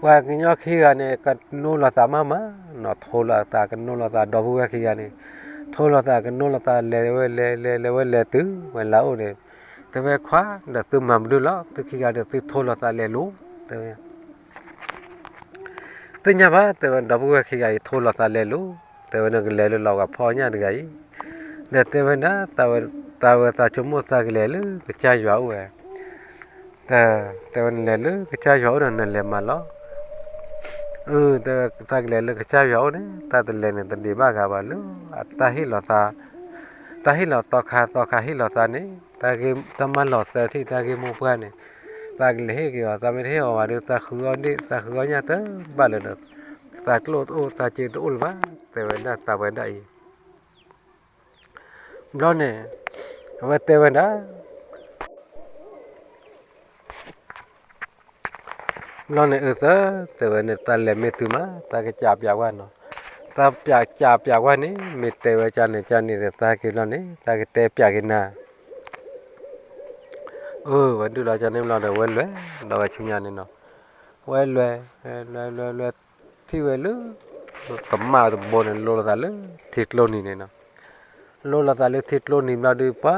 ပှၤကညီခံဂၤန့ၣ် ကနိလိာ်သးမးမးနီၤ, ထိလိာ်သးကနိလိာ်သး ဒီပုၢ်ဝဲၢ်ခံဂၤန့ၣ်, ထိလိာ်သးကနိလိာ်သး လဲၤဝဲလဲၤ လဲၤ လဲၤဝဲလဲၤတုၤဝဲလၢအအိၣ်န့ၣ်, တဲဝဲခွါ ဒီးသုမၤမနုၤလီၤ, သုခံဂၤဒီးသုထိလိာ်သးလဲၤလိၤ, တဲဝဲ သ့ၣ်ညါဘၣ်, တဲဝဲ ဒီပုၢ်ဝဲၢ်ခံဂၤအံၤ ထိလိာ်သးလဲၤလိၤ, တဲဝဲ နကလဲၤလၢလီၤဂာ်ဖီညၣ်တဂၤအံၤ, ဒီးတဲဝဲဒၣ် သးဝဲသးဆိကမိၣ်သးကလဲၤလၢကစၢ်ယွၤအိၣ်ဝဲ, တဲဝဲ နလဲၤလၢကစၢ်ယွၤအိၣ်ဒီးနလဲၤမၤလီၤ. အၢ တဲဝဲ သးကလဲၤလၢကစၢ်ယွၤအိၣ်န့ၣ် သးတလဲၤန့ၣ် တဒံးဘၣ်ဂၤဘၣ်လၢ တၢ်ဟ့ၣ်လီၤသး, တၢ်ဟ့ၣ်လီၤသီခါ သီခါဟ့ၣ်လီၤသးန့ၣ်, တၢ်မၢလီၤသၢထံၣ် တၢ်ဂ့ၢ်မိၢ်ပှၢ်န့ၣ်, သးကလဲၤဟ့ၣ်က့ၤအီၤ, သးမ့ၢ်တဟ့ၣ်အီၤဘၣ်ဒီး သးဃုအီၣ်ဒ့ၣ် သးဃုအီၣ်ညၣ်တဘၣ်လၢၤဒီး သးကျိၣ်တအိၣ် သးစ့တအိၣ်လၢၤဘၣ်, တဲဝဲဒၣ်သးဝဲဒၣ်အံၤ. ဘျီန့ၣ် အဝဲတဲဝဲဒၣ် ဘျီန့ၣ် အၢသၢ, တဲဝဲန့ၣ် သးလဲၤမ့ၢ်တုၤမး သးကစးပၠးကွၢ်နီၤ, သးပျးကစးပၠးကွၢ်န့ၣ် မ့ၢ်တဲဝဲကန့ၣ်ကန့ၣ်ဒီး သးက့ၤဘျီန့ၣ် သးကတဲပၠးက့ၤနၤ. အၢ ဝဲဒုးလီၤကန့ၣ်ဘျီဒီး ဝဲလဲၤဒီးဝဲဆူညါန့ၣ်နီၤ, ဝဲလဲၤ လဲၤ လဲၤ လဲၤ ထံၣ်ဝဲလၢ ကမၣ်တဘိန့ၣ် လိၤလိာ်သးလၢထံကျိနံၤန့ၣ်နီၤ, လိၤလိာ်သးလၢထံကျိနံၤဘျီဒုးပှၤ,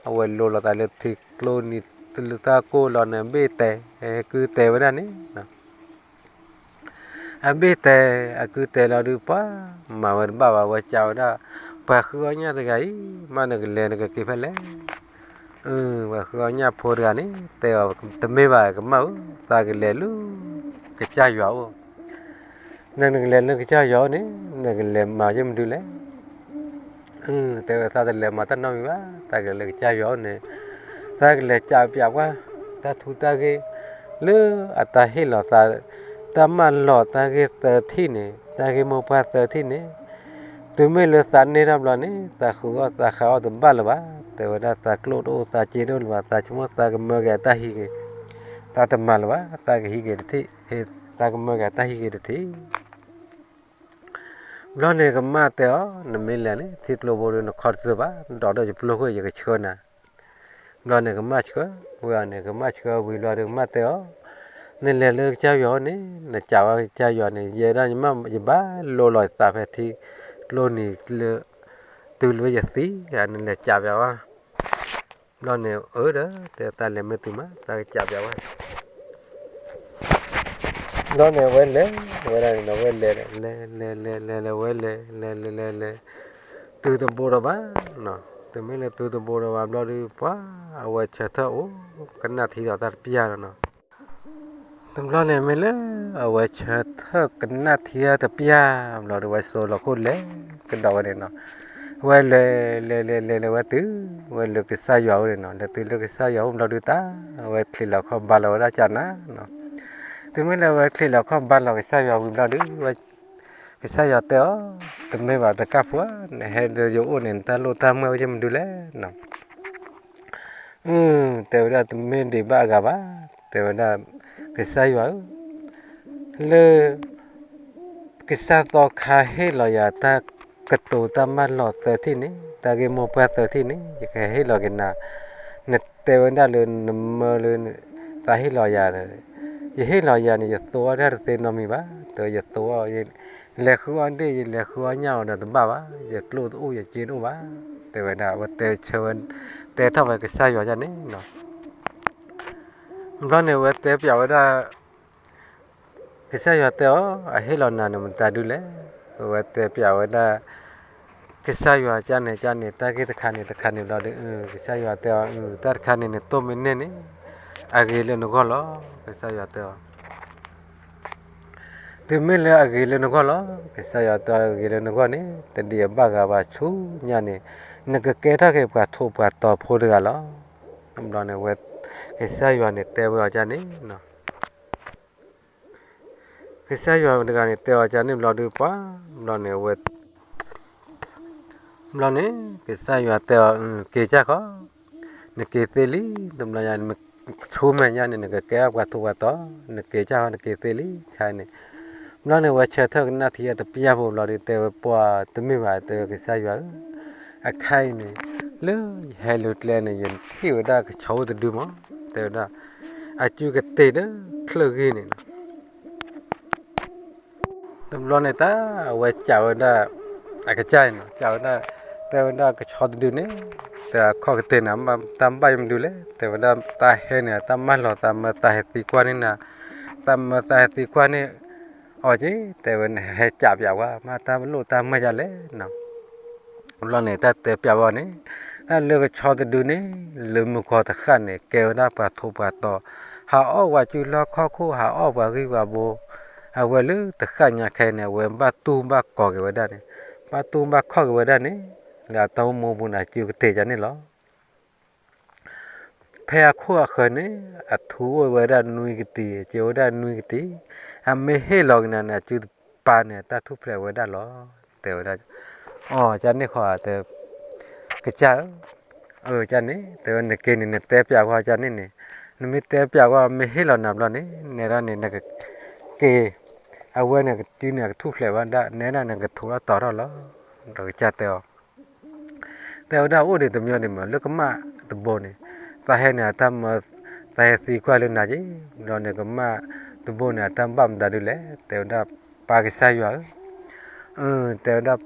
အဝဲလိၤလိာ်သးလၢထံကျိနံၤ တၢ်ကိၢ်လီၤန့ၣ် အဘ့ၣ်တဲာ် အကုၢ်တဲာ်ဝဲဒၣ်န့ၣ် အဘ့ၣ်တဲာ် အကုၢ်တဲာ်လီၤဒုးပှၤ, မၤဝဲတဘၣ်ဘၣ် ဝဲကးဝဲဒၣ်, ပှၤဃုအီၣ်ညၣ်တဂၤအံၤ မ့ၢ်နကလဲၤနကက့ၤဖဲလဲၣ်. ပှၤဃုအီၣ်ညၣ်ဖိတဂၤန့ၣ် တဲအီၤ တမ့ၢ်ဘၣ်ကမၣ်ဧၢ, သးကလဲၤလၢ ကစၢ်ယွၤအိၣ်, နနကလဲၤလၢကစၢ်ယွၤအိၣ်န့ၣ် နကလဲၤမၤယမနုၤလဲၣ်. တဲဝဲ သးတလဲၤမၤတၢ်နီတမံၤဘၣ်, သးကလဲၤလၢကစၢ်ယွၤအိၣ်န့ၣ်, သးကလဲၤကးပၠးကွၢ် တၢ်ထူးတၢ်ဂ့ၢ် လၢအတၢ်ဟ့ၣ်လီၤသး, တၢ်မၢလီၤတၢ်ဂ့ၢ်သၢထံၣ်န့ၣ် တၢ်ဂ့ၢ်မိၢ်ပှၢ်သၢထံၣ်န့ၣ်, တုၤမ့ၢ်လၢသးန့ၢ်ထီၣ်ဘျီန့ၣ် သးဃုအီၣ်သးဃးအီၣ်တဘၣ်လၢၤဘၣ်, တဲဝဲဒၣ် သးကျိၣ်တအိၣ် သးစ့တအိၣ်လၢၤဘၣ်, သးဆိကမိၣ်သးကမၢက့ၤအတၢ်ဟံၣ်က့ၤ, သးတမၤလၢၤဘၣ်, သးကဟံးက့ၤတထံၣ်, သးကမၢက့ၤအတၢ်ဟံၣ်က့ၤတထံၣ်. ဘျီန့ၣ်ကမၣ်တဲအီၤ, နမ့ၢ်လဲၤန့ၣ် ထံကျိဘိဒီးနခီၣ်တသၢဘၣ်, နဒိးဒီးယပျိခိၣ် ယကဆှၢနၤ. ဘျီန့ၣ်ကမၣ်ဆှၢဝံၤအီၤန့ၣ်, ကမၣ်ဆှၢဝံၤဘျီဒီးကမၣ်တဲအီၤ, နလဲၤလၢကစၢ်ယွၤအိၣ်န့ၣ် နကးဝဲကစၢ်ယွၤန့ၣ် ယဲဒၣ် ယဘၣ်လိၤလီၤယသးဖဲထံကျိနံၤလၢ တုၤလၢယသံဧါ, နလဲၤကးပၠးဝဲ. ဘျီန့ၣ် အၢဒီး တဲသးလဲၤမ့ၢ်တုၤမး သးကကးပၠးဝဲ. ဘျီန့ၣ် အဝဲလဲၤဝဲဒၣ်န့ၣ်ဒီး အဝဲလဲၤ လဲၤ လဲၤ လဲၤ လဲၤ လဲၤ ဝဲလဲၤ လဲၤ လဲၤ လဲၤ လဲၤ တုၤတဘိဒီးဘၣ်, တုၤမ့ၢ်လၢတုၤတဘိဒီးဘၣ်ဘျီဒီး ပှၤအဝဲဆၢထၢၣ်အိၣ်ကနၣ်ထံဒီးတၢ်တပျၢ်လီၤနီၤ. တဘျီန့ၣ်မ့ၢ်လၢ အဝဲဆၢထၢၣ်ကနၣ်ထံတပျၢ်ဘျီဒီး ဝဲစိာ်လီၤခိၣ်လဲၤကဒီးဝဲန့ၣ်နီၤ. ဝဲလဲၤ လဲၤ လဲၤ လဲၤ လဲၤ ဝဲတုၤဝဲလၢကစၢ်ယွၤအိၣ်န့ၣ်နီၤ. လဲၤတုၤလၢကစၢ်ယွၤအိၣ်ဘျီဒုးတၢ် အဝဲချံးလီၤခီၣ်ဘါလီၤဝဲဒၣ်ကနၤနီၤ. တုၤမ့ၢ်လၢအဝဲချံးလီၤခီၣ်ဘါလီၤကစၢ်ယွၤဝံၤဘျီဒုး ကစၢ်ယွၤတဲအီၤ, တမ့ၢ်ဘၣ်တကၢ်ဖိဧါ, နဟဲဒီးယအိၣ်န့ၣ် နတၢ်လိၣ်တၢ်မၢ်ဝဲယမနုၤလဲၣ်နီၤ. အၢ တဲဝဲဒၣ် တမ့ၢ်ဒံးဘၣ်အဂၤဘၣ်, တဲဝဲဒၣ် ကစၢ်ယွၤဧၢ, လၢ ကစၢ်သီခါဟ့ၣ်လီၤယၤတၢ်ကတိၤတၢ်မၢလီၤသၢထံၣ်န့ၣ်, တၢ်ဂ့ၢ်မိၢ်ပှၢ်သၢထံၣ်န့ၣ် ယကဟဲဟ့ၣ်လီၤက့ၤနၤ. နတဲဝဲဒၣ်လၢနမၢလၢ သးဟ့ၣ်လီၤယၤဒီး ယဟ့ၣ်လီၤယၤန့ၣ် ယသိအီၣ်တၢ်တသ့နီတမံၤဘၣ်, တဲယသိအီၣ် လဲၤဃုအီၣ်ဒ့ၣ် ယလဲၤဃုအီၣ်ညၣ်အီၤဒီးတဘၣ်ဘၣ်, ယကျိၣ်တအိၣ် ယစ့တအိၣ်ဘၣ်, တဲဝဲဒၣ် အဝဲတဲဆၢဝဲ တဲထီၣ်ဝဲကစၢ်ယွၤန့ၣ်နီၤ. ဘျီန့ၣ် အဝဲတဲပၠးဝဲဒၣ် ကစၢ်ယွၤတဲအီၤ, အဟ့ၣ်လီၤနၤန့ၣ်မတၤဒုလဲၣ်. အဝဲတဲပၠးဝဲဒၣ် ကစၢ်ယွၤကန့ၣ်ကန့ၣ် တၢ်ဂ့ၢ်တခါန့ၣ်တခါန့ၣ်ဘျီဒီး ကစၢ်ယွၤတဲအီၤ, တၢ်တခါန့ၣ်န့ၣ် တိၢ်မ့ၢ်န့ၢ်န့ၣ် အဂ့ၤလၢနဂီၢ်လီၤ, ကစၢ်ယွၤတဲအီၤ. တုၤမ့ၢ်လၢအဂ့ၤလၢနဂီၢ်လီၤ, ကစၢ်ယွၤတဲအီၤ အဂ့ၤလၢနဂီၢ်န့ၣ် တဒံးအဘၣ်ဂၤဘၣ်ဆူညါန့ၣ်, နကကဲထီၣ်က့ၤပှၤထိးပှၤတီၤဖိတဂၤလီၤ. ဘျီန့ၣ်ဝဲ ကစၢ်ယွၤန့ၣ်တဲဝဲအီၤဒ်န့ၣ်, ကစၢ်ယွၤတဂၤန့ၣ်တဲအီၤဒ်န့ၣ်ဘျီဒုးပှၤ, ဘျီန့ၣ်ဝဲ ဘျီန့ၣ် ကစၢ်ယွၤတဲအီၤ, က့ၤကၢ်ဃီ, နက့ၤသ့လံ, တဘျီညါ ဆူမဲာ်ညါန့ၣ် နကကဲပှၤထိးပှၤတီၤ, နက့ၤကၢ်ဃီ နက့ၤသ့လံ ခဲအံၤန့ၣ်. ဘျီန့ၣ်ဝဲဆၢထၢၣ်ကနၣ်ထံအတပျၢ်ဖိဘျီဒုး တဲဝဲပှၤတမ့ၢ်ဘၣ်, တဲဝဲကစၢ်ယွၤဧၢ, အခါအံၤန့ၣ် လၢယဟဲလၢကျဲန့ၣ် ယဟ့ၣ်ဝဲဒၣ်ကဆီအိၣ်တဒုမး, တဲဝဲဒၣ် အစုကတ့ၢ်ဒီးချၢၣ်ဂ့ၢ်န့ၣ် တဘျီန့ၣ်တၢ်အဝဲကးဝဲဒၣ် အကစၢ်အံၤန့ၣ် ကးဝဲဒၣ်, တဲဝဲဒၣ်ကဆီတဒုန့ၣ်, တဲအခီၣ်ကတ့ၢ်န့ၣ် တၢ်ဘၣ်ယမနုၤလဲၣ်, တဲဝဲဒၣ်တၢ်ဟဲန့ၣ် တၢ်မၢလီၤသးမၢသးဟဲသံကွၢ်န့ၢ်နၤ, တၢ်မၢသးဟဲသံကွၢ်န့ၢ်အီၤက့ၤ, တဲဝဲန့ၣ် ဟဲကးပၠးဝဲ မ့ၢ်တၢ်လိၣ်တၢ်မၢယၤလဲၣ် ဘျီန့ၣ် တၢ်တဲပၠးဝဲအီၤန့ၣ်, တၢ်လၢကဆီတဒုန့ၣ် လၢမုၢ်ကီၢ်တဃၣ်န့ၣ် ကဲဝဲဒၣ်ပှၤထိးပှၤတီၤ, ဟးအီၣ်ပှၤစုလီၢ်ခီၣ်ခိၣ် ဟးအီၣ်ပှၤဂံၢ်ပှၤဘိ, အဝဲလၢတဃၣ်ညါခဲအံၤန့ၣ် အဝဲဘၣ်တူၢ်ဘၣ်ကီၤက့ၤဝဲဒၣ်န့ၣ်, ဘၣ်တူၢ်ဘၣ်ခီၣ်က့ၤဝဲဒၣ်န့ၣ်, လၢအတၢ်အိၣ်မူပူၤန့ၣ် အစုကတ့ၢ်ဒ်န့ၣ်လီၤ. ဖဲအခိၣ်အဃၢၤန့ၣ် အထူအိၣ်ဝဲဒၣ်နွံကတံၤ, က့ၤအိၣ်ဝဲဒၣ်နွံကတံၤ, အမ့ၢ်ဟ့ၣ်လီၤက့ၤနၤန့ၣ် အစုတပၤန့ၣ် တၢ်ထူၣ်ဖျဲးဝဲဒၣ်လီၤ, တဲဝဲဒၣ်. အီၤ ကန့ၣ်ဃီတဲ, ကစၢ်ဧၢ, အၢ ကန့ၣ် တဲဝဲနက့ၤန့ၣ် နတဲပၠးကွၢ်ကန့ၣ်န့ၣ်, နမ့ၢ်တဲပၠးကွၢ် မ့ၢ်ဟ့ၣ်လီၤနၤဘျီန့ၣ် နဲဒၣ်န့ၣ် နကက့ၤ, အဝဲန့ၣ်ကစုန့ၣ် အကထူၣ်ဖျဲးဝဲဒၣ် နဲဒၣ်န့ၣ် ကထူးထီၣ်တီၤထီၣ်လီၤ, ဒီးကစၢ်တဲအီၤ တဲဝဲဒၣ်အိၣ်ဒံးတမံၤဒံးမး လၢကမၣ်တဘိန့ၣ်, တၢ်ဟဲန့ၣ် တၢ်မၢ, တၢ်ဟဲသံကွၢ်လၢနၤက့ၤ, ဘျီန့ၣ်ကမၣ်တဘိန့ၣ် အတၢ်ဘၣ်မတၤဒုလဲၣ်, တဲဝဲဒၣ်ပၢ်ကစၢ်ယွၤဧၢ, တဲဝဲဒၣ်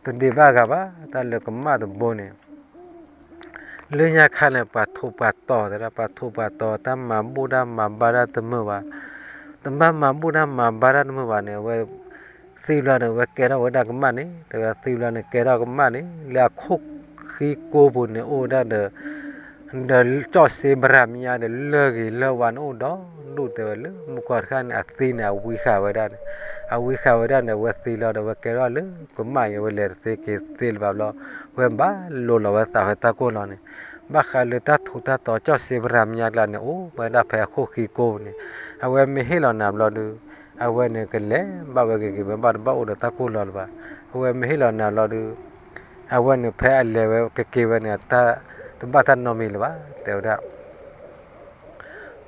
တဒ့ဘၣ်ဂၤဘၣ် တၢ်လၢကမၣ်တဘိန့ၣ် လၢညါခါန့ၣ် ပှၤထိးပှၤတီၤ တဲဝဲဒၣ် ပှၤထိးပှၤတီၤ တၢ်မၤဘူၣ်တၢ်မၤဘါတၢ်တမုာ်ဘၣ်, တဘၣ်မၤဘူၣ်တၢ်မၤဘါတၢ်တမုာ်ဘၣ်န့ၣ် အဝဲ သံဘျီန့ၣ် အဝဲကဲထီၣ်ဝဲဒၣ်ကမၣ်န့ၣ် တဲဝဲဒၣ်သံဘျီန့ၣ် ကဲထီၣ်ကမၣ်န့ၣ် လၢအခိၣ်ဃံကိာ်ပူၤန့ၣ် အိၣ်ဝဲဒၣ်ဒီး ဒီးကၠီၣ်စ့ပရၤမံၤညါဒီး လၢၢ်ဂ့ၤလၢၢ်ဝါန့ၣ်အိၣ်ဒီဒူၣ် တဲဝဲလၢမုၢ်ကီၢ်တဃၣ်န့ၣ် အသံန့ၣ် အဝံဃာ်ဝဲဒၣ်န့ၣ်, အဝံဃာ်ဝဲဒၣ်န့ၣ် အဝဲသံလီၤဒီး အဝဲကဲထီၣ်လၢကမၣ်အံၤ အဝဲလဲၤတသ့က့ၤတသ့လၢၤဘၣ်ဘျီ, အဝဲဘၣ်လိၤလီၤဝဲသးဖဲတၢ်ကိၢ်လီၤန့ၣ်, ဘၣ်ဃးလၢတၢ်ထူးတၢ်တီၤကၠီၣ်စ့ပရၤမံၤညါကျါန့ၣ် အိၣ်ဝဲဒၣ်ဖဲအခိၣ်ဃံကိာ်န့ၣ်, အဝဲမ့ၢ်ဟ့ၣ်လီၤနၤဘျီဒုး အဝဲန့ၣ်ကလဲၤဘၣ်ဝဲက့ၤက့ၤ ဘၣ်တဘၣ်အိၣ်ဒီးတၢ်ကိၢ်လီၤလၢၤဘၣ်, အဝဲမ့ၢ်ဟ့ၣ်လီၤနၤဘျီဒုး အဝဲန့ၣ်ဖဲအလဲၤဝဲကက့ၤဝဲန့ၣ် တၢ်တဘၣ်တၢ်နီတမံၤလၢၤဘၣ် တဲဝဲဒၣ်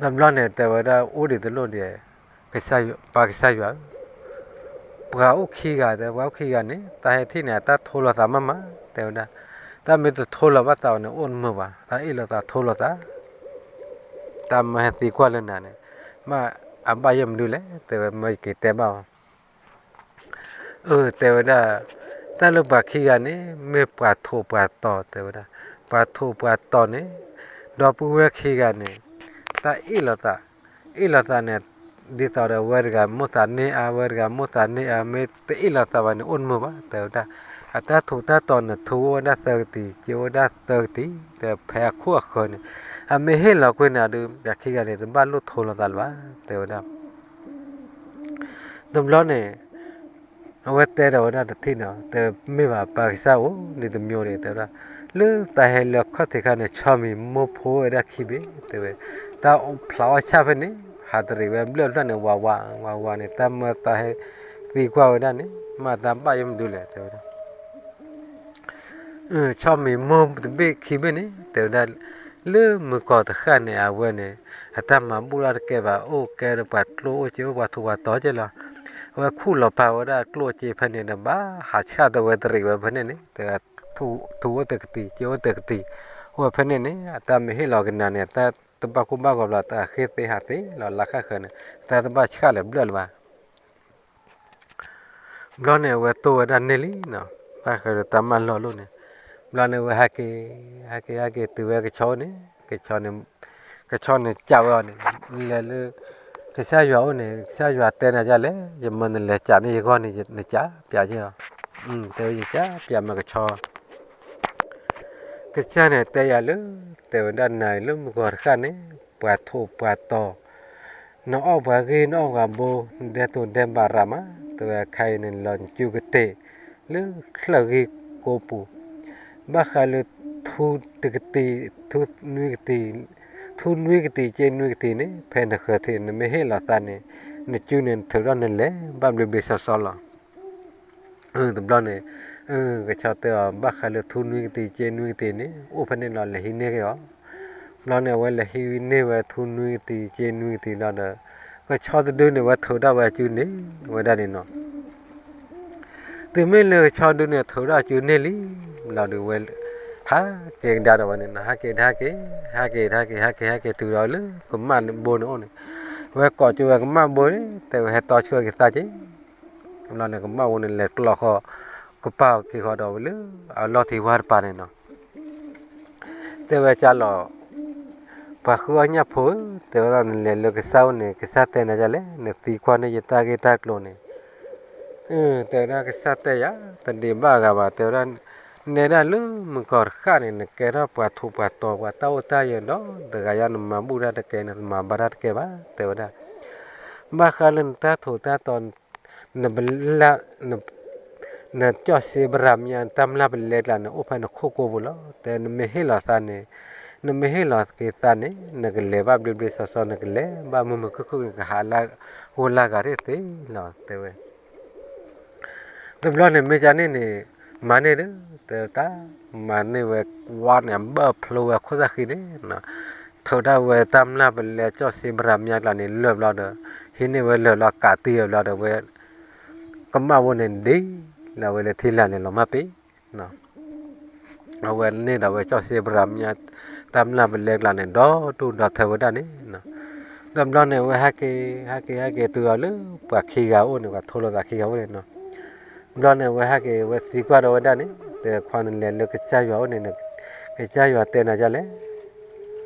တဘျီန့ၣ် တဲဝဲဒၣ်အိၣ်ဒံးတလိၣ်ဒံး, ပၢ်ကစၢ်ယွၤဧၢ, ပှၤအိၣ်ခံဂၤ တဲ ပှၤအိၣ်ခံဂၤန့ၣ် တၢ်ဟဲထံၣ်န့ၣ် အတၢ်ထိလီၤသးမးမး တဲဝဲဒၣ်, တၢ်မ့ၢ်တထိလီၤဘၣ်သးအီၤန့ၣ် အိၣ်တမုာ်ဘၣ်, တၢ်အ့ၣ်လိာ်သးထိလိာ်သး တၢ်မၢဟဲသံကွၢ်လၢနၤန့ၣ်, မ့ၢ်အဘၣ်ယဲၢ်မနုၤလဲၣ် တဲဝဲ မၢယက့ၤတဲဘၣ်အီၤ အၢ တဲဝဲဒၣ်, တၢ်လၢပှၤခံဂၤန့ၣ် မ့ၢ်ပှၤထိးပှၤတီၤ တဲဝဲဒၣ်, ပှၤထိးပှၤတီၤန့ၣ်, ဒီပုၢ်ဝဲၢ်ခံဂၤန့ၣ်, တၢ်အ့ၣ်လိာ်သး, အ့ၣ်လိာ်သးန့ၣ်, ဒ်သိးဒီးဝဲတဂၤမိၣ်သးန့ၢ်အါ ဝဲတဂၤမိၣ်သးန့ၢ်အါ မ့ၢ်တအ့ၣ်လိာ်သးဘၣ်န့ၣ် အိၣ်တမုာ်ဘၣ် တဲဝဲဒၣ်, အတၢ်ထိးတၢ်တီၤန့ၣ် ထိးအိၣ်ဝဲဒၣ်သၢကတံၤ က့ၤအိၣ်ဝဲဒၣ်သၢကတံၤ တဲဖဲအခိၣ်အဃၢၤန့ၣ်, အမ့ၢ်ဟ့ၣ်လီၤကွံာ်န့ၣ်ဒီး ပှၤခံဂၤန့ၣ် တဘၣ်လိၣ်ထိလီၤသးလၢၤဘၣ် တဲဝဲဒၣ် တဘျီန့ၣ်, အဝဲတဲဒီးဝဲဒၣ်တထံၣ်န့ၣ်, တဲမ့ၢ်ဘၣ်ပၢ်ကစၢ်အိၣ်ဒံးတမံၤန့ၣ် တဲဝဲဒၣ်, လၢတၢ်ဟဲလၢခီၣ်ထံးခါန့ၣ် ဆီမံၤမိၢ်ဖိဝဲဒၣ်ခံဘ့ၣ် တဲဝဲ, တၢ်ဖျးအီၣ်ဆၣ်ဖဲန့ၣ် ဟးတရံးဝဲဘျၢၣ်ဖျၢၣ်န့ၣ် ဝးဝး ဝးဝးန့ၣ် တၢ်မၢတၢ်ဟဲသံကွၢ်ဝဲဒၣ်န့ၣ် မ့ၢ်တၢ်ဘၣ်ယဲၢ်မနုၤလဲၣ် တဲဝဲဒၣ် ဆီမံၤမိၢ်တဘ့ၣ်ခံဘ့ၣ်န့ၣ် တဲဝဲဒၣ်, လၢမုၢ်ကီၢ်တဃၣ်န့ၣ် အဝဲန့ၣ် အတၢ်မၤဘူၣ်တၢ်တကဲဘၣ် အိၣ်ကဲဒီးပှၤကျိၣ်အိၣ်စ့အိၣ်ပှၤထူးပှၤတီၤကဲလီၤ, အဝဲခူၣ်လီၤပာ်ဝဲဒၣ်ကျိၣ်စ့ဖဲန့ၣ်ဒီး ဘၣ်ဟးဆှၣ်တဝဲတရံးဝဲဖဲန့ၣ်န့ၣ် တဲဝဲ, ထူးအိၣ်တကတံၤ စ့အိၣ်တကတံၤ, အိၣ်ဝဲဖဲန့ၣ်န့ၣ် အတၢ်မ့ၢ်ဟ့ၣ်လီၤက့ၤနၤန့ၣ် တၢ်တဘၣ်ကူဘၣ်ဂီၤဘျီ တၢ်ဃ့သ့ဟးသ့လီၤ လၢခါဃၢၤန့ၣ် တၢ်တဘၣ်ဆှၣ်လၢၤဘျၢၣ်လၢၤဘၣ် ဘျီန့ၣ် အဝဲတိၢ်ဝဲဒၣ်န့ၢ်လံနီၤ, ဘၣ်ဃးဒီးတၢ်မၢလီၤလိာ်န့ၣ်, ဘျီန့ၣ် အဝဲဟဲက့ၤ, ဟဲက့ၤ ဟဲက့ၤတုၤဝဲကဆီအိၣ်န့ၣ်, ကဆီန့ၣ် ကဆီန့ၣ်ကးဝဲအီၤန့ၣ်, လဲၤလၢ ကစၢ်ယွၤအိၣ်န့ၣ် ကစၢ်ယွၤတဲနၤဒ်လဲၣ်, ယမၢနလဲၤကးန့ၢ်ယဂီၢ်န့ၣ် နကးပၠးက့ၤအီၤ, တဲဝဲယကးပၠးမးကဆီ ကစၢ်န့ၣ်တဲယၤလၢ တဲဝဲဒၣ်နၤအံၤလၢမုၢ်ကီၢ်တဃၣ်န့ၣ် ပှၤထိးပှၤတီၤ, နအီၣ်ပှၤဂ့ၢ် နအီၣ်ပှၤဘိ, နဒဲတိၤဒဲးဘးရၤမး, တဲဝဲအခါအံၤန့ၣ် လီၤနစုကတ့ၢ် လၢချၢၣ်ဂ့ၢ်ကိးပူၤ, ဘၣ်ဃးလၢထူတကတံၤ, ထူနွံကတံၤ, ထူနွံကတံၤ ကၠ့နွံကတံၤန့ၣ် ဖဲနဃၢၤထံး နမ့ၢ်ဟ့ၣ်လီၤသးန့ၣ် နစုန့ၣ် နထုးထီၣ်နလဲၤ ဘၣ်ဘျ့ဘျ့ဆှီဆှီလီၤ. တဘျီန့ၣ် ကဆီတဲအီၤ ဘၣ်ဃးလၢထူနွံကတံၤ ကၠ့နွံကတံၤန့ၣ် အိၣ်ဖဲန့ၣ်လီၤ လဲၤဟံးန့ၢ်က့ၤအီၤ. ဘျီန့ၣ် အဝဲလဲၤဟံးန့ၢ်ဝဲထူနွံကတံၤ ကၠ့နွံကတံၤလီၤဒီး ကဆီတဒုန့ၣ် ဝဲထုးထီၣ်ဝဲအစုန့ၣ် ဝဲဒၣ်န့ၣ်နီၤ. တုၤမ့ၢ်လၢကဆီဒုန့ၣ် ထုးထီၣ်အစုန့ၣ်လံ လီၤဒီးဝဲ ဟးက့ၤကဒါဒီးဝဲန့ၣ်နီၤ, ဟးက့ၤ ဟးက့ၤ ဟးက့ၤ ဟးက့ၤ ဟးက့ၤ ဟးက့ၤတုၤဒီးလၢကမၣ်ဘိန့ၣ်အိၣ်န့ၣ်, ဝဲကိးကၠိဝဲကမၣ်ဘိန့ၣ် တဲဝဲဟဲတီဆှၢက့ၤသးက့ၤ. ဘျီန့ၣ် ကမၣ်ဘိန့ၣ် လဲၤကျီဃီ ကပာ်က့ၤဃီဒီးဝဲလၢအလီၢ်ထံဝါတပၤန့ၣ်နီၤ. တဲဝဲကၢ်လီၤ ပှၤဃုအီၣ်ညၣ်ဖိဧၢ, တဲဝဲဒၣ်နလဲၤလၢကစၢ်အိၣ်န့ၣ် ကစၢ်တဲနၤဒ်လဲၣ်, နသံကွၢ်န့ၢ်ယတၢ်ဂ့ၢ်တၢ်ကျိၤန့ၣ်. တဲဝဲဒၣ်ကစၢ်တဲယၤ တဒံးဘၣ်အဂၤဘၣ်, တဲဝဲဒၣ် နဲဒၣ်လၢမုၢ်ကီၢ်တဃၣ်န့ၣ် နကဲထီၣ်ပှၤထူးပှၤတီၤ ပှၤတၢ်အိၣ်တၢ်ယၢၤဒီး တဂၤယါ နမၤဘူၣ်တၢ်တကဲ နမၤဘါတၢ်တကဲဘၣ်, တဲဝဲဒၣ် ဘၣ်ဃးလၢနတၢ်ထူးတၢ်တီၤ န နကၠီၣ်စ့ပရၤမညါ နတၢ်မျၢ်ပလဲကျါန့ၣ် အိၣ်ဖဲနခိၣ်ကိပူၤလီၤ. တဲနမ့ၢ်ဟ့ၣ်လီၤသးန့ၣ်, နမ့ၢ်ဟ့ၣ်လီၤက့ၤသးန့ၣ် နကလဲၤဘၣ်ဘျ့ဘျ့ဆှီဆှီ နကလဲၤဘၣ်မုာ်မုာ်ခုၣ်ခုၣ် နကဟးလၢဂိၢ်လၢဂၤသ့သ့လီၤ တဲဝဲ. တဘျီန့ၣ် မ့ၢ်ကန့ၣ်န့ၣ် မၤန့ၢ်ဒီး တဲတၢ် မၤန့ၢ်ဝဲဝါန့ၣ် ဘၢၣ်ဖျိဝဲခိၣ်သၣ်ဃံန့ၣ် ထုးတၢ်ဝဲတၢ်မျၢ်ပလဲကၠီၣ်စ့ပရၤမညါကျါန့ၣ် လၢာ်ဘျီဒီး ဟံးန့ၢ်ဝဲလၢာ်လီၤ ကးတံၢ်ဝဲဘျီဒီးဝဲ ကမၣ်ဘိန့ၣ်ဒ်လၢအဝဲလၢထံလာ်န့ၣ်လီၤမၢ်ပ့ၤ အဝဲန့ၢ်ဒီးဝဲကၠီၣ်စ့ပရၤမညါ တၢ်မျၢ်ပလဲကျါန့ၣ် ဒီးတူၢ်ဒီးထၢဝဲဒၣ်န့ၣ်, ဒီးဘျီန့ၣ် အဝဲဟဲက့ၤ ဟဲက့ၤ ဟဲက့ၤတုၤအီၤလၢပှၤခံဂၤအိၣ်န့ၣ် ပှၤထိလိာ်သးခံဂၤအိၣ်န့ၣ်နီၤ. ဘျီန့ၣ် အဝဲဟဲက့ၤ အဝဲသံကွၢ်ဒီးဝဲဒၣ်န့ၣ် တဲခွါနလဲၤလၢကစၢ်ယွၤအိၣ်န့ၣ် ကစၢ်ယွၤတဲနၤဒ်လဲၣ်,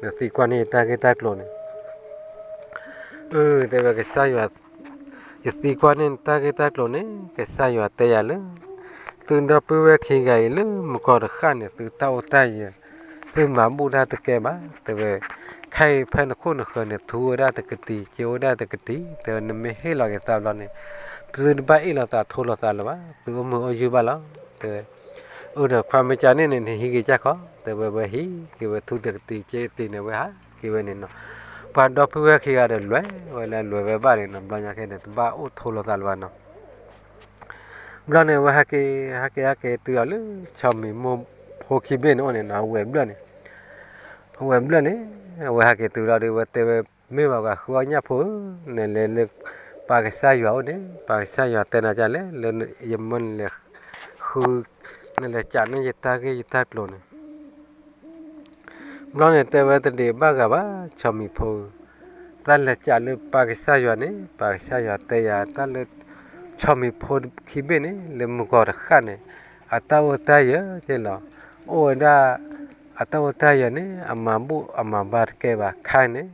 နသံကွၢ်န့ၢ်ယတၢ်ဂ့ၢ်တၢ်ကျိၤန့ၣ် တဲဝဲကစၢ်ယွၤ, ယသံကွၢ်န့ၢ်နတၢ်ဂ့ၢ်တၢ်ကျိၤန့ၣ် ကစၢ်ယွၤတဲယၤလၢ သုဒီပုၢ်ဝဲၢ်ခံဂၤအံၤလၢမုၢ်ကီၢ်တဃၣ်န့ၣ် သုတၢ်အိၣ်တၢ်ယၢၤ သုမၤဘူၣ်တၢ်တကဲဘၣ် တဲဝဲ, ခဲအံၤဖဲနခိၣ်နဃၢၤန့ၣ် ထူဝဲဒၣ်တကတံၤ ကၠ့ဝဲဒၣ်တကတံၤ တဲဝဲ နမ့ၢ်ဟ့ၣ်လီၤက့ၤသးဘျီန့ၣ် သုတဘၣ်အ့ၣ်လိာ်သးထိလိာ်သးလၢၤဘၣ် သုအိၣ်မုာ်အိၣ်ယုၢ်ဘၣ်လီၤ တဲဝဲ. အၢဒီးခွါမ့ၢ်ကန့ၣ်န့ၣ် နဟံးက့ၤကၢ်ခီ တဲဝဲ ဝဲဟံးက့ၤဝဲထူတကတံၤ ကၠ့တကတံၤန့ၣ် ဝဲဟးက့ၤဝဲန့ၣ်နီၤ. ပှၤဒီပုၢ်ဝဲၢ်ခံဂၤဒီးလဲၤဝဲလၢလဲၤဝဲဘၣ်န့ၣ်နီၤ ဘျီညါခဲန့ၣ် တဘၣ်အိၣ်ထိလိာ်သးလၢၤဘၣ်နီၤ. ဘျီန့ၣ် အဝဲဟဲက့ၤ ဟဲက့ၤ ဟဲက့ၤတုၤအီၤလၢ ဆီမံၤမိၢ်ဖိခံဘ့ၣ်န့ၣ်အိၣ်န့ၣ်နီၤ အဝဲၤဘျၢၣ်န့ၣ်, အဝဲၤဘျၢၣ်န့ၣ် အဝဲဟဲက့ၤတုၤလီၤဒီး အဝဲတဲဝဲ မ့ၢ်ဘၣ်ပှၤဃုအီၣ်ညၣ်ဖိဧၢ, နလဲၤလၢပၢ်ကစၢ်ယွၤအိၣ်န့ၣ် ပၢ်ကစၢ်ယွၤတဲနၤဒ်လဲၣ် လၢယမၢနလဲၤဃု နလဲၤစံးန့ၢ်ယတၢ်ဂ့ၢ်ယတၢ်ကျိၤန့ၣ် ဘျီန့ၣ် တဲဝဲတဒံးဘၣ်ဂၤဘၣ် ဆီမံၤဖိ, တၢ်လဲၤစံးလၢပၢ်ကစၢ်ယွၤန့ၣ် ပၢ်ကစၢ်ယွၤတဲယၤတၢ်လၢ ဆီမံၤဖိခံဘ့ၣ်န့ၣ် လၢမုၢ်ကီၢ်တဃၣ်န့ၣ် အတၢ်အိၣ်တၢ်ယၢၤက့လီၤ. အိၣ်ဝဲဒၣ် အတၢ်အိၣ်တၢ်ယၢၤန့ၣ် အမၤဘူၣ်အမၤဘါတကဲဘၣ် ခဲအံၤန့ၣ်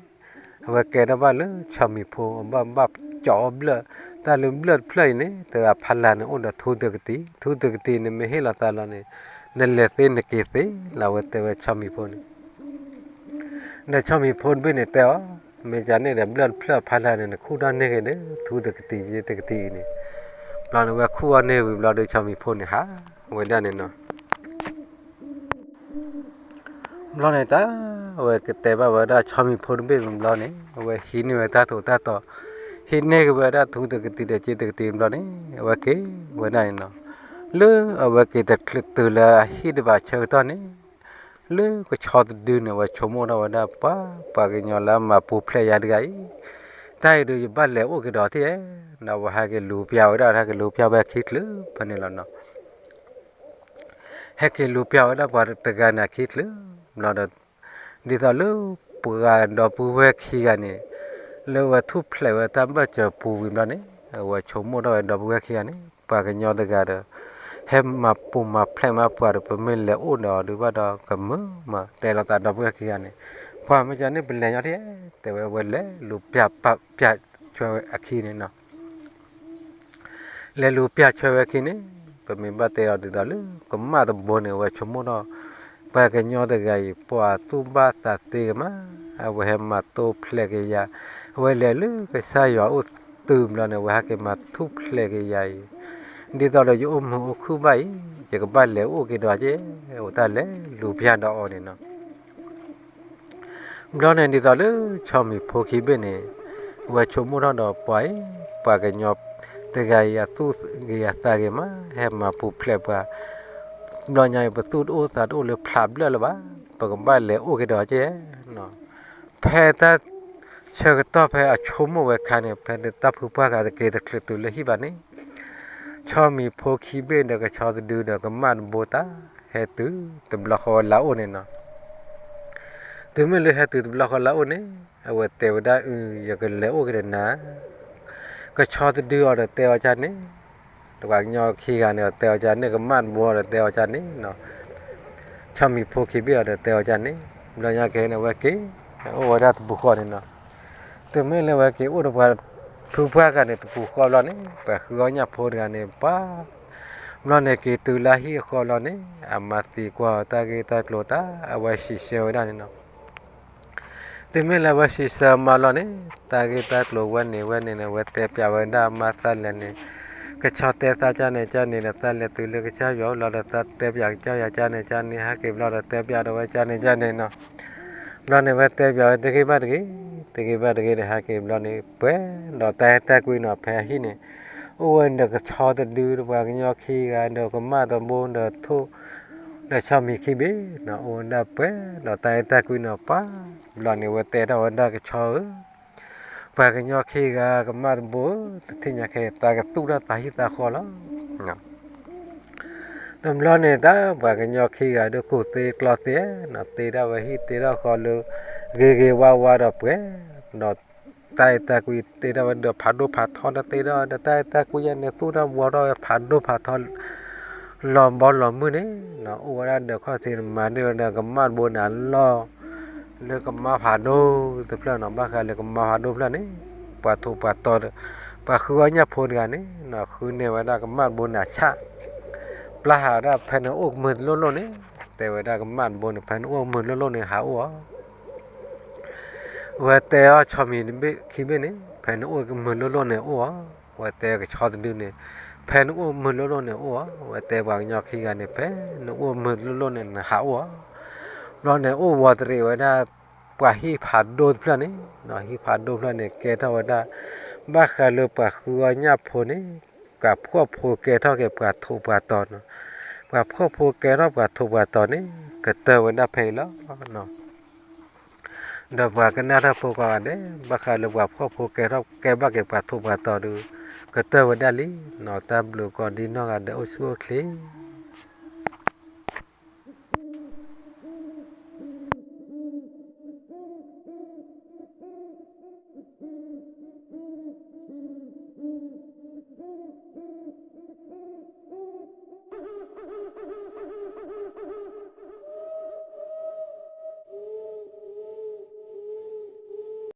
အဝဲကဲထီၣ်ဘၣ်လၢဆီမံၤဖိ အဘၣ်ဘၣ်ကၠီအီၣ်ဘျၢၣ်, တၢ်လၢဘျၢၣ်တဖျၢၣ်အံၤန့ၣ် တဲဝဲအဖီလာ်န့ၣ် အိၣ်ဒီးထူတကတံၤ, ထူတကတံၤန့ၣ် မ့ၢ်ဟ့ၣ်လီၤသးလီၤန့ၣ် နလဲၤသ့နက့ၤသ့လီၤ အဝဲတဲဝဲဆီမံၤဖိန့ၣ် ဒီးဆီမံၤဖိတဘ့ၣ်န့ၣ်တဲအီၤ, မ့ၢ်ကန့ၣ်ဒီးဘျၢၣ်တဖျၢၣ်အဖီလာ်န့ၣ် နခူၣ်ထီၣ်န့ၢ်က့ၤဒီး ထူတကတံၤ ယ့တကတံၤအံၤန့ၣ်, ဘျီန့ၣ် အဝဲခူၣ်အီၣ်န့ၢ်ဝံၤဘျီဒီး ဆီမံၤဖိန့ၣ်ဟးဝဲဒၣ်န့ၣ်နီၤ. ဘျီန့ၣ်တၢ် အဝဲကတဲဘၣ်ဝဲဒၣ်ဆီမံၤဖိတဘ့ၣ်ဘျီန့ၣ် အဝဲဟံးန့ၢ်ဝဲတၢ်ထူးတၢ်တီၤ, ဟံးန့ၢ်က့ၤဝဲဒၣ်ထူတကတံၤဒီးက့တကတံၤဘျီန့ၣ် အဝဲက့ၤဝဲဒၣ်န့ၣ်နီၤ. လၢအဝဲက့ၤတချုးတုၤလၢအဟံၣ်တဘးဆၢကတီၢ်န့ၣ် လၢကဆီတဒုန့ၣ် အဝဲဆိကမိၣ်ထီၣ်ဝဲဒၣ် ပှၤ ပှၤကညီလၢအမၤပူၤဖျဲးယၤတဂၤအံၤ, တၢ်အံၤဒီးယဘၣ်လဲၤအိၣ်က့ၤဒီးထံၣ်ဧါ, ဒီးအဝဲဟဲက့ၤလူၤပျၢ်ဝဲဒၣ် ဟဲက့ၤလူၤပျၢ်ဝဲခံချုးဖဲန့ၣ်လီၤနီၤ. ဟဲက့ၤလူၤပျၢ်ဝဲဒၣ်ပှၤတဂၤန့ၣ်ခံချုး, ဘျီဒီး ဒ်သိးလၢပှၤဒီပုၢ်ဝဲၢ်ခံဂၤန့ၣ် လၢအဝဲထူၣ်ဖျဲးဝဲတၢ်ဘၢၣ်စၢၤပူၤဝံၤဘျီန့ၣ် အဝဲဆိကမိၣ်ထီၣ်ဝဲဒီပုၢ်ဝဲၢ်ခံဂၤန့ၣ် ပှၤကညီတဂၤဒီး ဟဲမၤပူၤမၤဖျဲးမးပှၤဒီး ပမ့ၢ်လဲၤအိၣ်ဒီးအီၤဒုးဘၣ်ဒီးကမုာ်မး တဲလိာ်သးဒီပုၢ်ဝဲၢ်ခံဂၤန့ၣ်, ပှၤမ့ၢ်ကန့ၣ်ပလဲၤညီထံၣ်, တဲဝဲအဝဲလဲၤလူၤပျၢ်ပာ်ပျၢ်ဆွဲဝဲအခံန့ၣ်နီၤ. လဲၤလူၤပျၢ်ဆွဲဝဲအခံန့ၣ် ပမ့ၢ်ဘၣ်တဲအီၤဒ်သိးလၢ ကမၣ်တဘိန့ၣ် အဝဲဆိကမိၣ်ထီၣ် ပှၤကညီတဂၤအံၤ ပှၤသူၣ်ဘၣ်သးသ့ကမး, အဝဲဟဲမၤတိၢ်ဖျဲးက့ၤယၤ, အဝဲလဲၤလၢကစၢ်ယွၤအိၣ်တုၤဘျီန့ၣ် အဝဲဟဲက့ၤမၤထူၣ်ဖျဲးက့ၤယၤအံၤ, ဒ်သိးဒီးယအိၣ်မုာ်အိၣ်ခုၣ်ဘၣ်အံၤ ယကဘၣ်လဲၤအိၣ်က့ၤဒီးက့ၤ, အိၣ်တၢ်လဲၤလူၤဖၠါဒီးအီၤန့ၣ်နီၤ. ဘျီန့ၣ်ဒ်သိးလၢဆီမံၤဖိခံဘ့ၣ်န့ၣ် အဝဲဆိကမိၣ်ထီၣ်ဒီးပှၤအံၤ, ပှၤကညီတဂၤအံၤအသူၣ်ဂ့ၤအသးဂ့ၤမး ဟဲမၤပူၤဖျဲးပှၤ, ဘျီညါအံၤ ပသူၣ်တအိၣ်သးတအိၣ်လၢဖျးဘျၢၣ်လၢၤဘၣ်, ပကဘၣ်လဲၤအိၣ်က့ၤဒီးက့ၤနီၤ. ဖဲတၢ်ဆၢကတီၢ်ဖဲအဆိကမိၣ်ဝဲခါန့ၣ် ဖဲတၢ်ဖုပှၢ်ဂၤတက့ၤတချုးတုၤလၢဟံၣ်ဘၣ်န့ၣ် ဆီမံၤဖိခံဘ့ၣ်ဒီးကဆီတဒုဒီးကမၣ်တဘိတၢ် ဟဲတုၤတဘျီဃီဝဲလၢအအိၣ်န့ၣ်နီၤ. တုၤမ့ၢ်လၢဟဲတုၤတဘျီဃီလၢအအိၣ်န့ၣ် အဝဲတဲဝဲဒၣ်အု ယကလဲၤအိၣ်က့ၤဒီးနၤ, ကဆီတဒုအီၤဒီးတဲအီၤကန့ၣ်, ပှၤကညီခံဂၤန့ၣ်ဒီးတဲအီၤကန့ၣ်, ကမၣ်တဘိအီၤဒီးတဲအီၤကန့ၣ်နီၤ. ဆီမံၤဖိခံဘ့ၣ်အီၤဒီးတဲအီၤကန့ၣ်, ဘျီညါက့ၤန့ၣ် အဝဲက့ၤအိၣ်ဝဲဒၣ်တပူၤဃီန့ၣ်နီၤ. တုၤမ့ၢ်လၢအဝဲက့ၤအိၣ်ဒီးပှၤဖုပှၢ်ဂၤန့ၣ် တပူၤဃီဘျီန့ၣ် ပှၤဃုအီၣ်ညၣ်ဖိတဂၤန့ၣ် ပှၤ ဘျီန့ၣ်က့ၤတုၤလၢဟံၣ်အဃီလီၤန့ၣ် အမၤသံကွၢ်အီၤတၢ်ဂ့ၢ်တၢ်ကျိၤတၢ် အဝဲစံးဆၢဝဲဒၣ်န့ၣ်နီၤ. တုၤမ့ၢ်လၢအဝဲစံးဆၢမးလီၤန့ၣ် တၢ်ဂ့ၢ်တၢ်ကျိၤဝဲန့ၣ်ဝဲန့ၣ်န့ၣ် အဝဲတဲပျးဝဲဒၣ်မါသၣ်လဲၣ်န့ၣ်, ကဆီတဲသးကန့ၣ်ကန့ၣ်ဒီး သၣ်လဲၣ်တုၤလၢကစၢ်ယွၤအိၣ်လီၤဒီး သၣ်တဲပျးကစၢ်ယွၤကန့ၣ်ကန့ၣ် ဟဲက့ၤဘျီဒီးတဲပျးဒီးဝဲကန့ၣ်ကန့ၣ်နီၤ. ဘျီန့ၣ်ဝဲတဲပျးဝဲတဂ့ၤဘၣ်တဂ့ၤ, တဂ့ၤဘၣ်တဂ့ၤဒီး ဟဲက့ၤဘျီန့ၣ် ပှဲၤဒီးတၢ်အဲၣ်တၢ်ကွံနီၤ ဖဲအဟံၣ်န့ၣ် အိၣ်ဝဲဒီးကဆီတဒုဒီးပှၤကညီခံဂၤဒီး ကမၣ်တဘိဒီးထိၣ် ဒီးဆီမံၤခံဘ့ၣ်နီၤ အိၣ်ဝဲဒၣ်ပှဲၤဒီးတၢ်အဲၣ်တၢ်ကွံနီၤ ပှၤ ဘျီန့ၣ်ဝဲတဲထီၣ်ဝဲဒၣ်ကဆီဧၢ, ပှၤကညီခံဂၤ ကမၣ်တဘိဧၢ, တထံၣ်ညါခဲအံၤ သးကသူၣ်ထီၣ်သးဟံၣ်သးဃီလီၤ. တဘျီန့ၣ် တၢ်ပှၤကညီခံဂၤဒီးကူၣ်သ့ကျီသ့နီၤ, သ့ထီၣ်ဝဲဟံၣ်သ့ထီၣ်ဃီလၢ ဂ့ၤဂ့ၤဝါဝါဒီးပှဲၤဒီး တၢ်အဲၣ်တၢ်ကွံသ့ထီၣ်ဝဲဒီးဖးဒိၣ်ဖးထီဒီး သ့ထီၣ်ဝဲဒီးတၢ်အဲၣ်တၢ်ကွံယဲန့ၣ် သူၣ်ထီၣ်ဘှီထီၣ်ဝဲဖးဒိၣ်ဖးထီ လီၤဘီလီၤမုၢ်န့ၣ်နီၤ, အိၣ်ဝဲဒၣ်ဒီးခီၣ်ထံးန့ၣ် မၤန့ၢ်ဝဲဒၣ်ကမၣ်တဘိန့ၣ်အလီၢ် လၢကမါဖးဒိၣ်တဖျၢၣ်နီၤ, ဘၣ်ဃးလၢကမါဖးဒိၣ်ဖျၢၣ်န့ၣ် ပှၤထိၣ်ပှၤတီၤဒီး ပှၤဃုအီၣ်ညၣ်ဖိတဂၤန့ၣ်နီၤ ဃုန့ၢ်ဝဲဒၣ်ကမၣ်တဘိန့ၣ်အဆၣ်, ပျၢ်ဟးဝဲဒၣ်ဖဲနအိၣ်ကမုာ်တလိၣ်လိၣ်န့ၣ်, တဲဝဲဒၣ်ကမၣ်တဘိန့ၣ် ဖဲနအိၣ်ကမုာ်တလိၣ်လိၣ်န့ၣ် ဟးအိၣ်အီၤ ဝဲတဲအီၤဆီမံၤတဘ့ၣ်ခံဘ့ၣ်န့ၣ် ဖဲနအိၣ်ကမုာ်လိၣ်လိၣ်န့ၣ်အိၣ်အီၤ, ဝဲတဲကဆီတဒုန့ၣ် ဖဲနအိၣ်ကမုာ်လိၣ်လိၣ်န့ၣ်အိၣ်အီၤ, ဝဲတဲပှၤကညီခံဂၤန့ၣ် ဖဲနအိၣ်ကမုာ်လိၣ်လိၣ်န့ၣ် နဟးအိၣ်အီၤ, ဘျီန့ၣ်အိၣ်ဝီတရံးဝဲဒၣ် ပှၤဟံၣ်ဖးဒိၣ်တဖျၢၣ်န့ၣ်နီၤ, ဟံၣ်ဖးဒိၣ်တဖျၢၣ်န့ၣ် ကဲထီၣ်ဝဲဒၣ် ဘၣ်ဃးလၢပှၤဃုအီၣ်ညၣ်ဖိန့ၣ် ပှၤဖှီၣ်ဖိကဲထီၣ်က့ၤပှၤထိၣ်ပှၤတီၤနီၤ, ပှၤဖှီၣ်ဖိကဲထီၣ်ပှၤထိၣ်ပှၤတီၤန့ၣ် ကတၢၢ်ဝဲဒၣ်ဖဲအံၤလီၤ. ဒီးပှၤကနၣ်တၢ်ဖိကိးဂၤဒဲး ဘၣ်ဃးလၢပှၤဖှီၣ်ဖိကဲထီၣ်ကဲဘၣ်က့ၤပှၤထိၣ်ပှၤတီၤဒီး ကတၢၢ်ဝဲဒၣ်လံနီၤ, တၢ်ဘျုးကိးဒံနီၢ်ဂၤဒဲး အိၣ်ဆူၣ်အိၣ်ချ့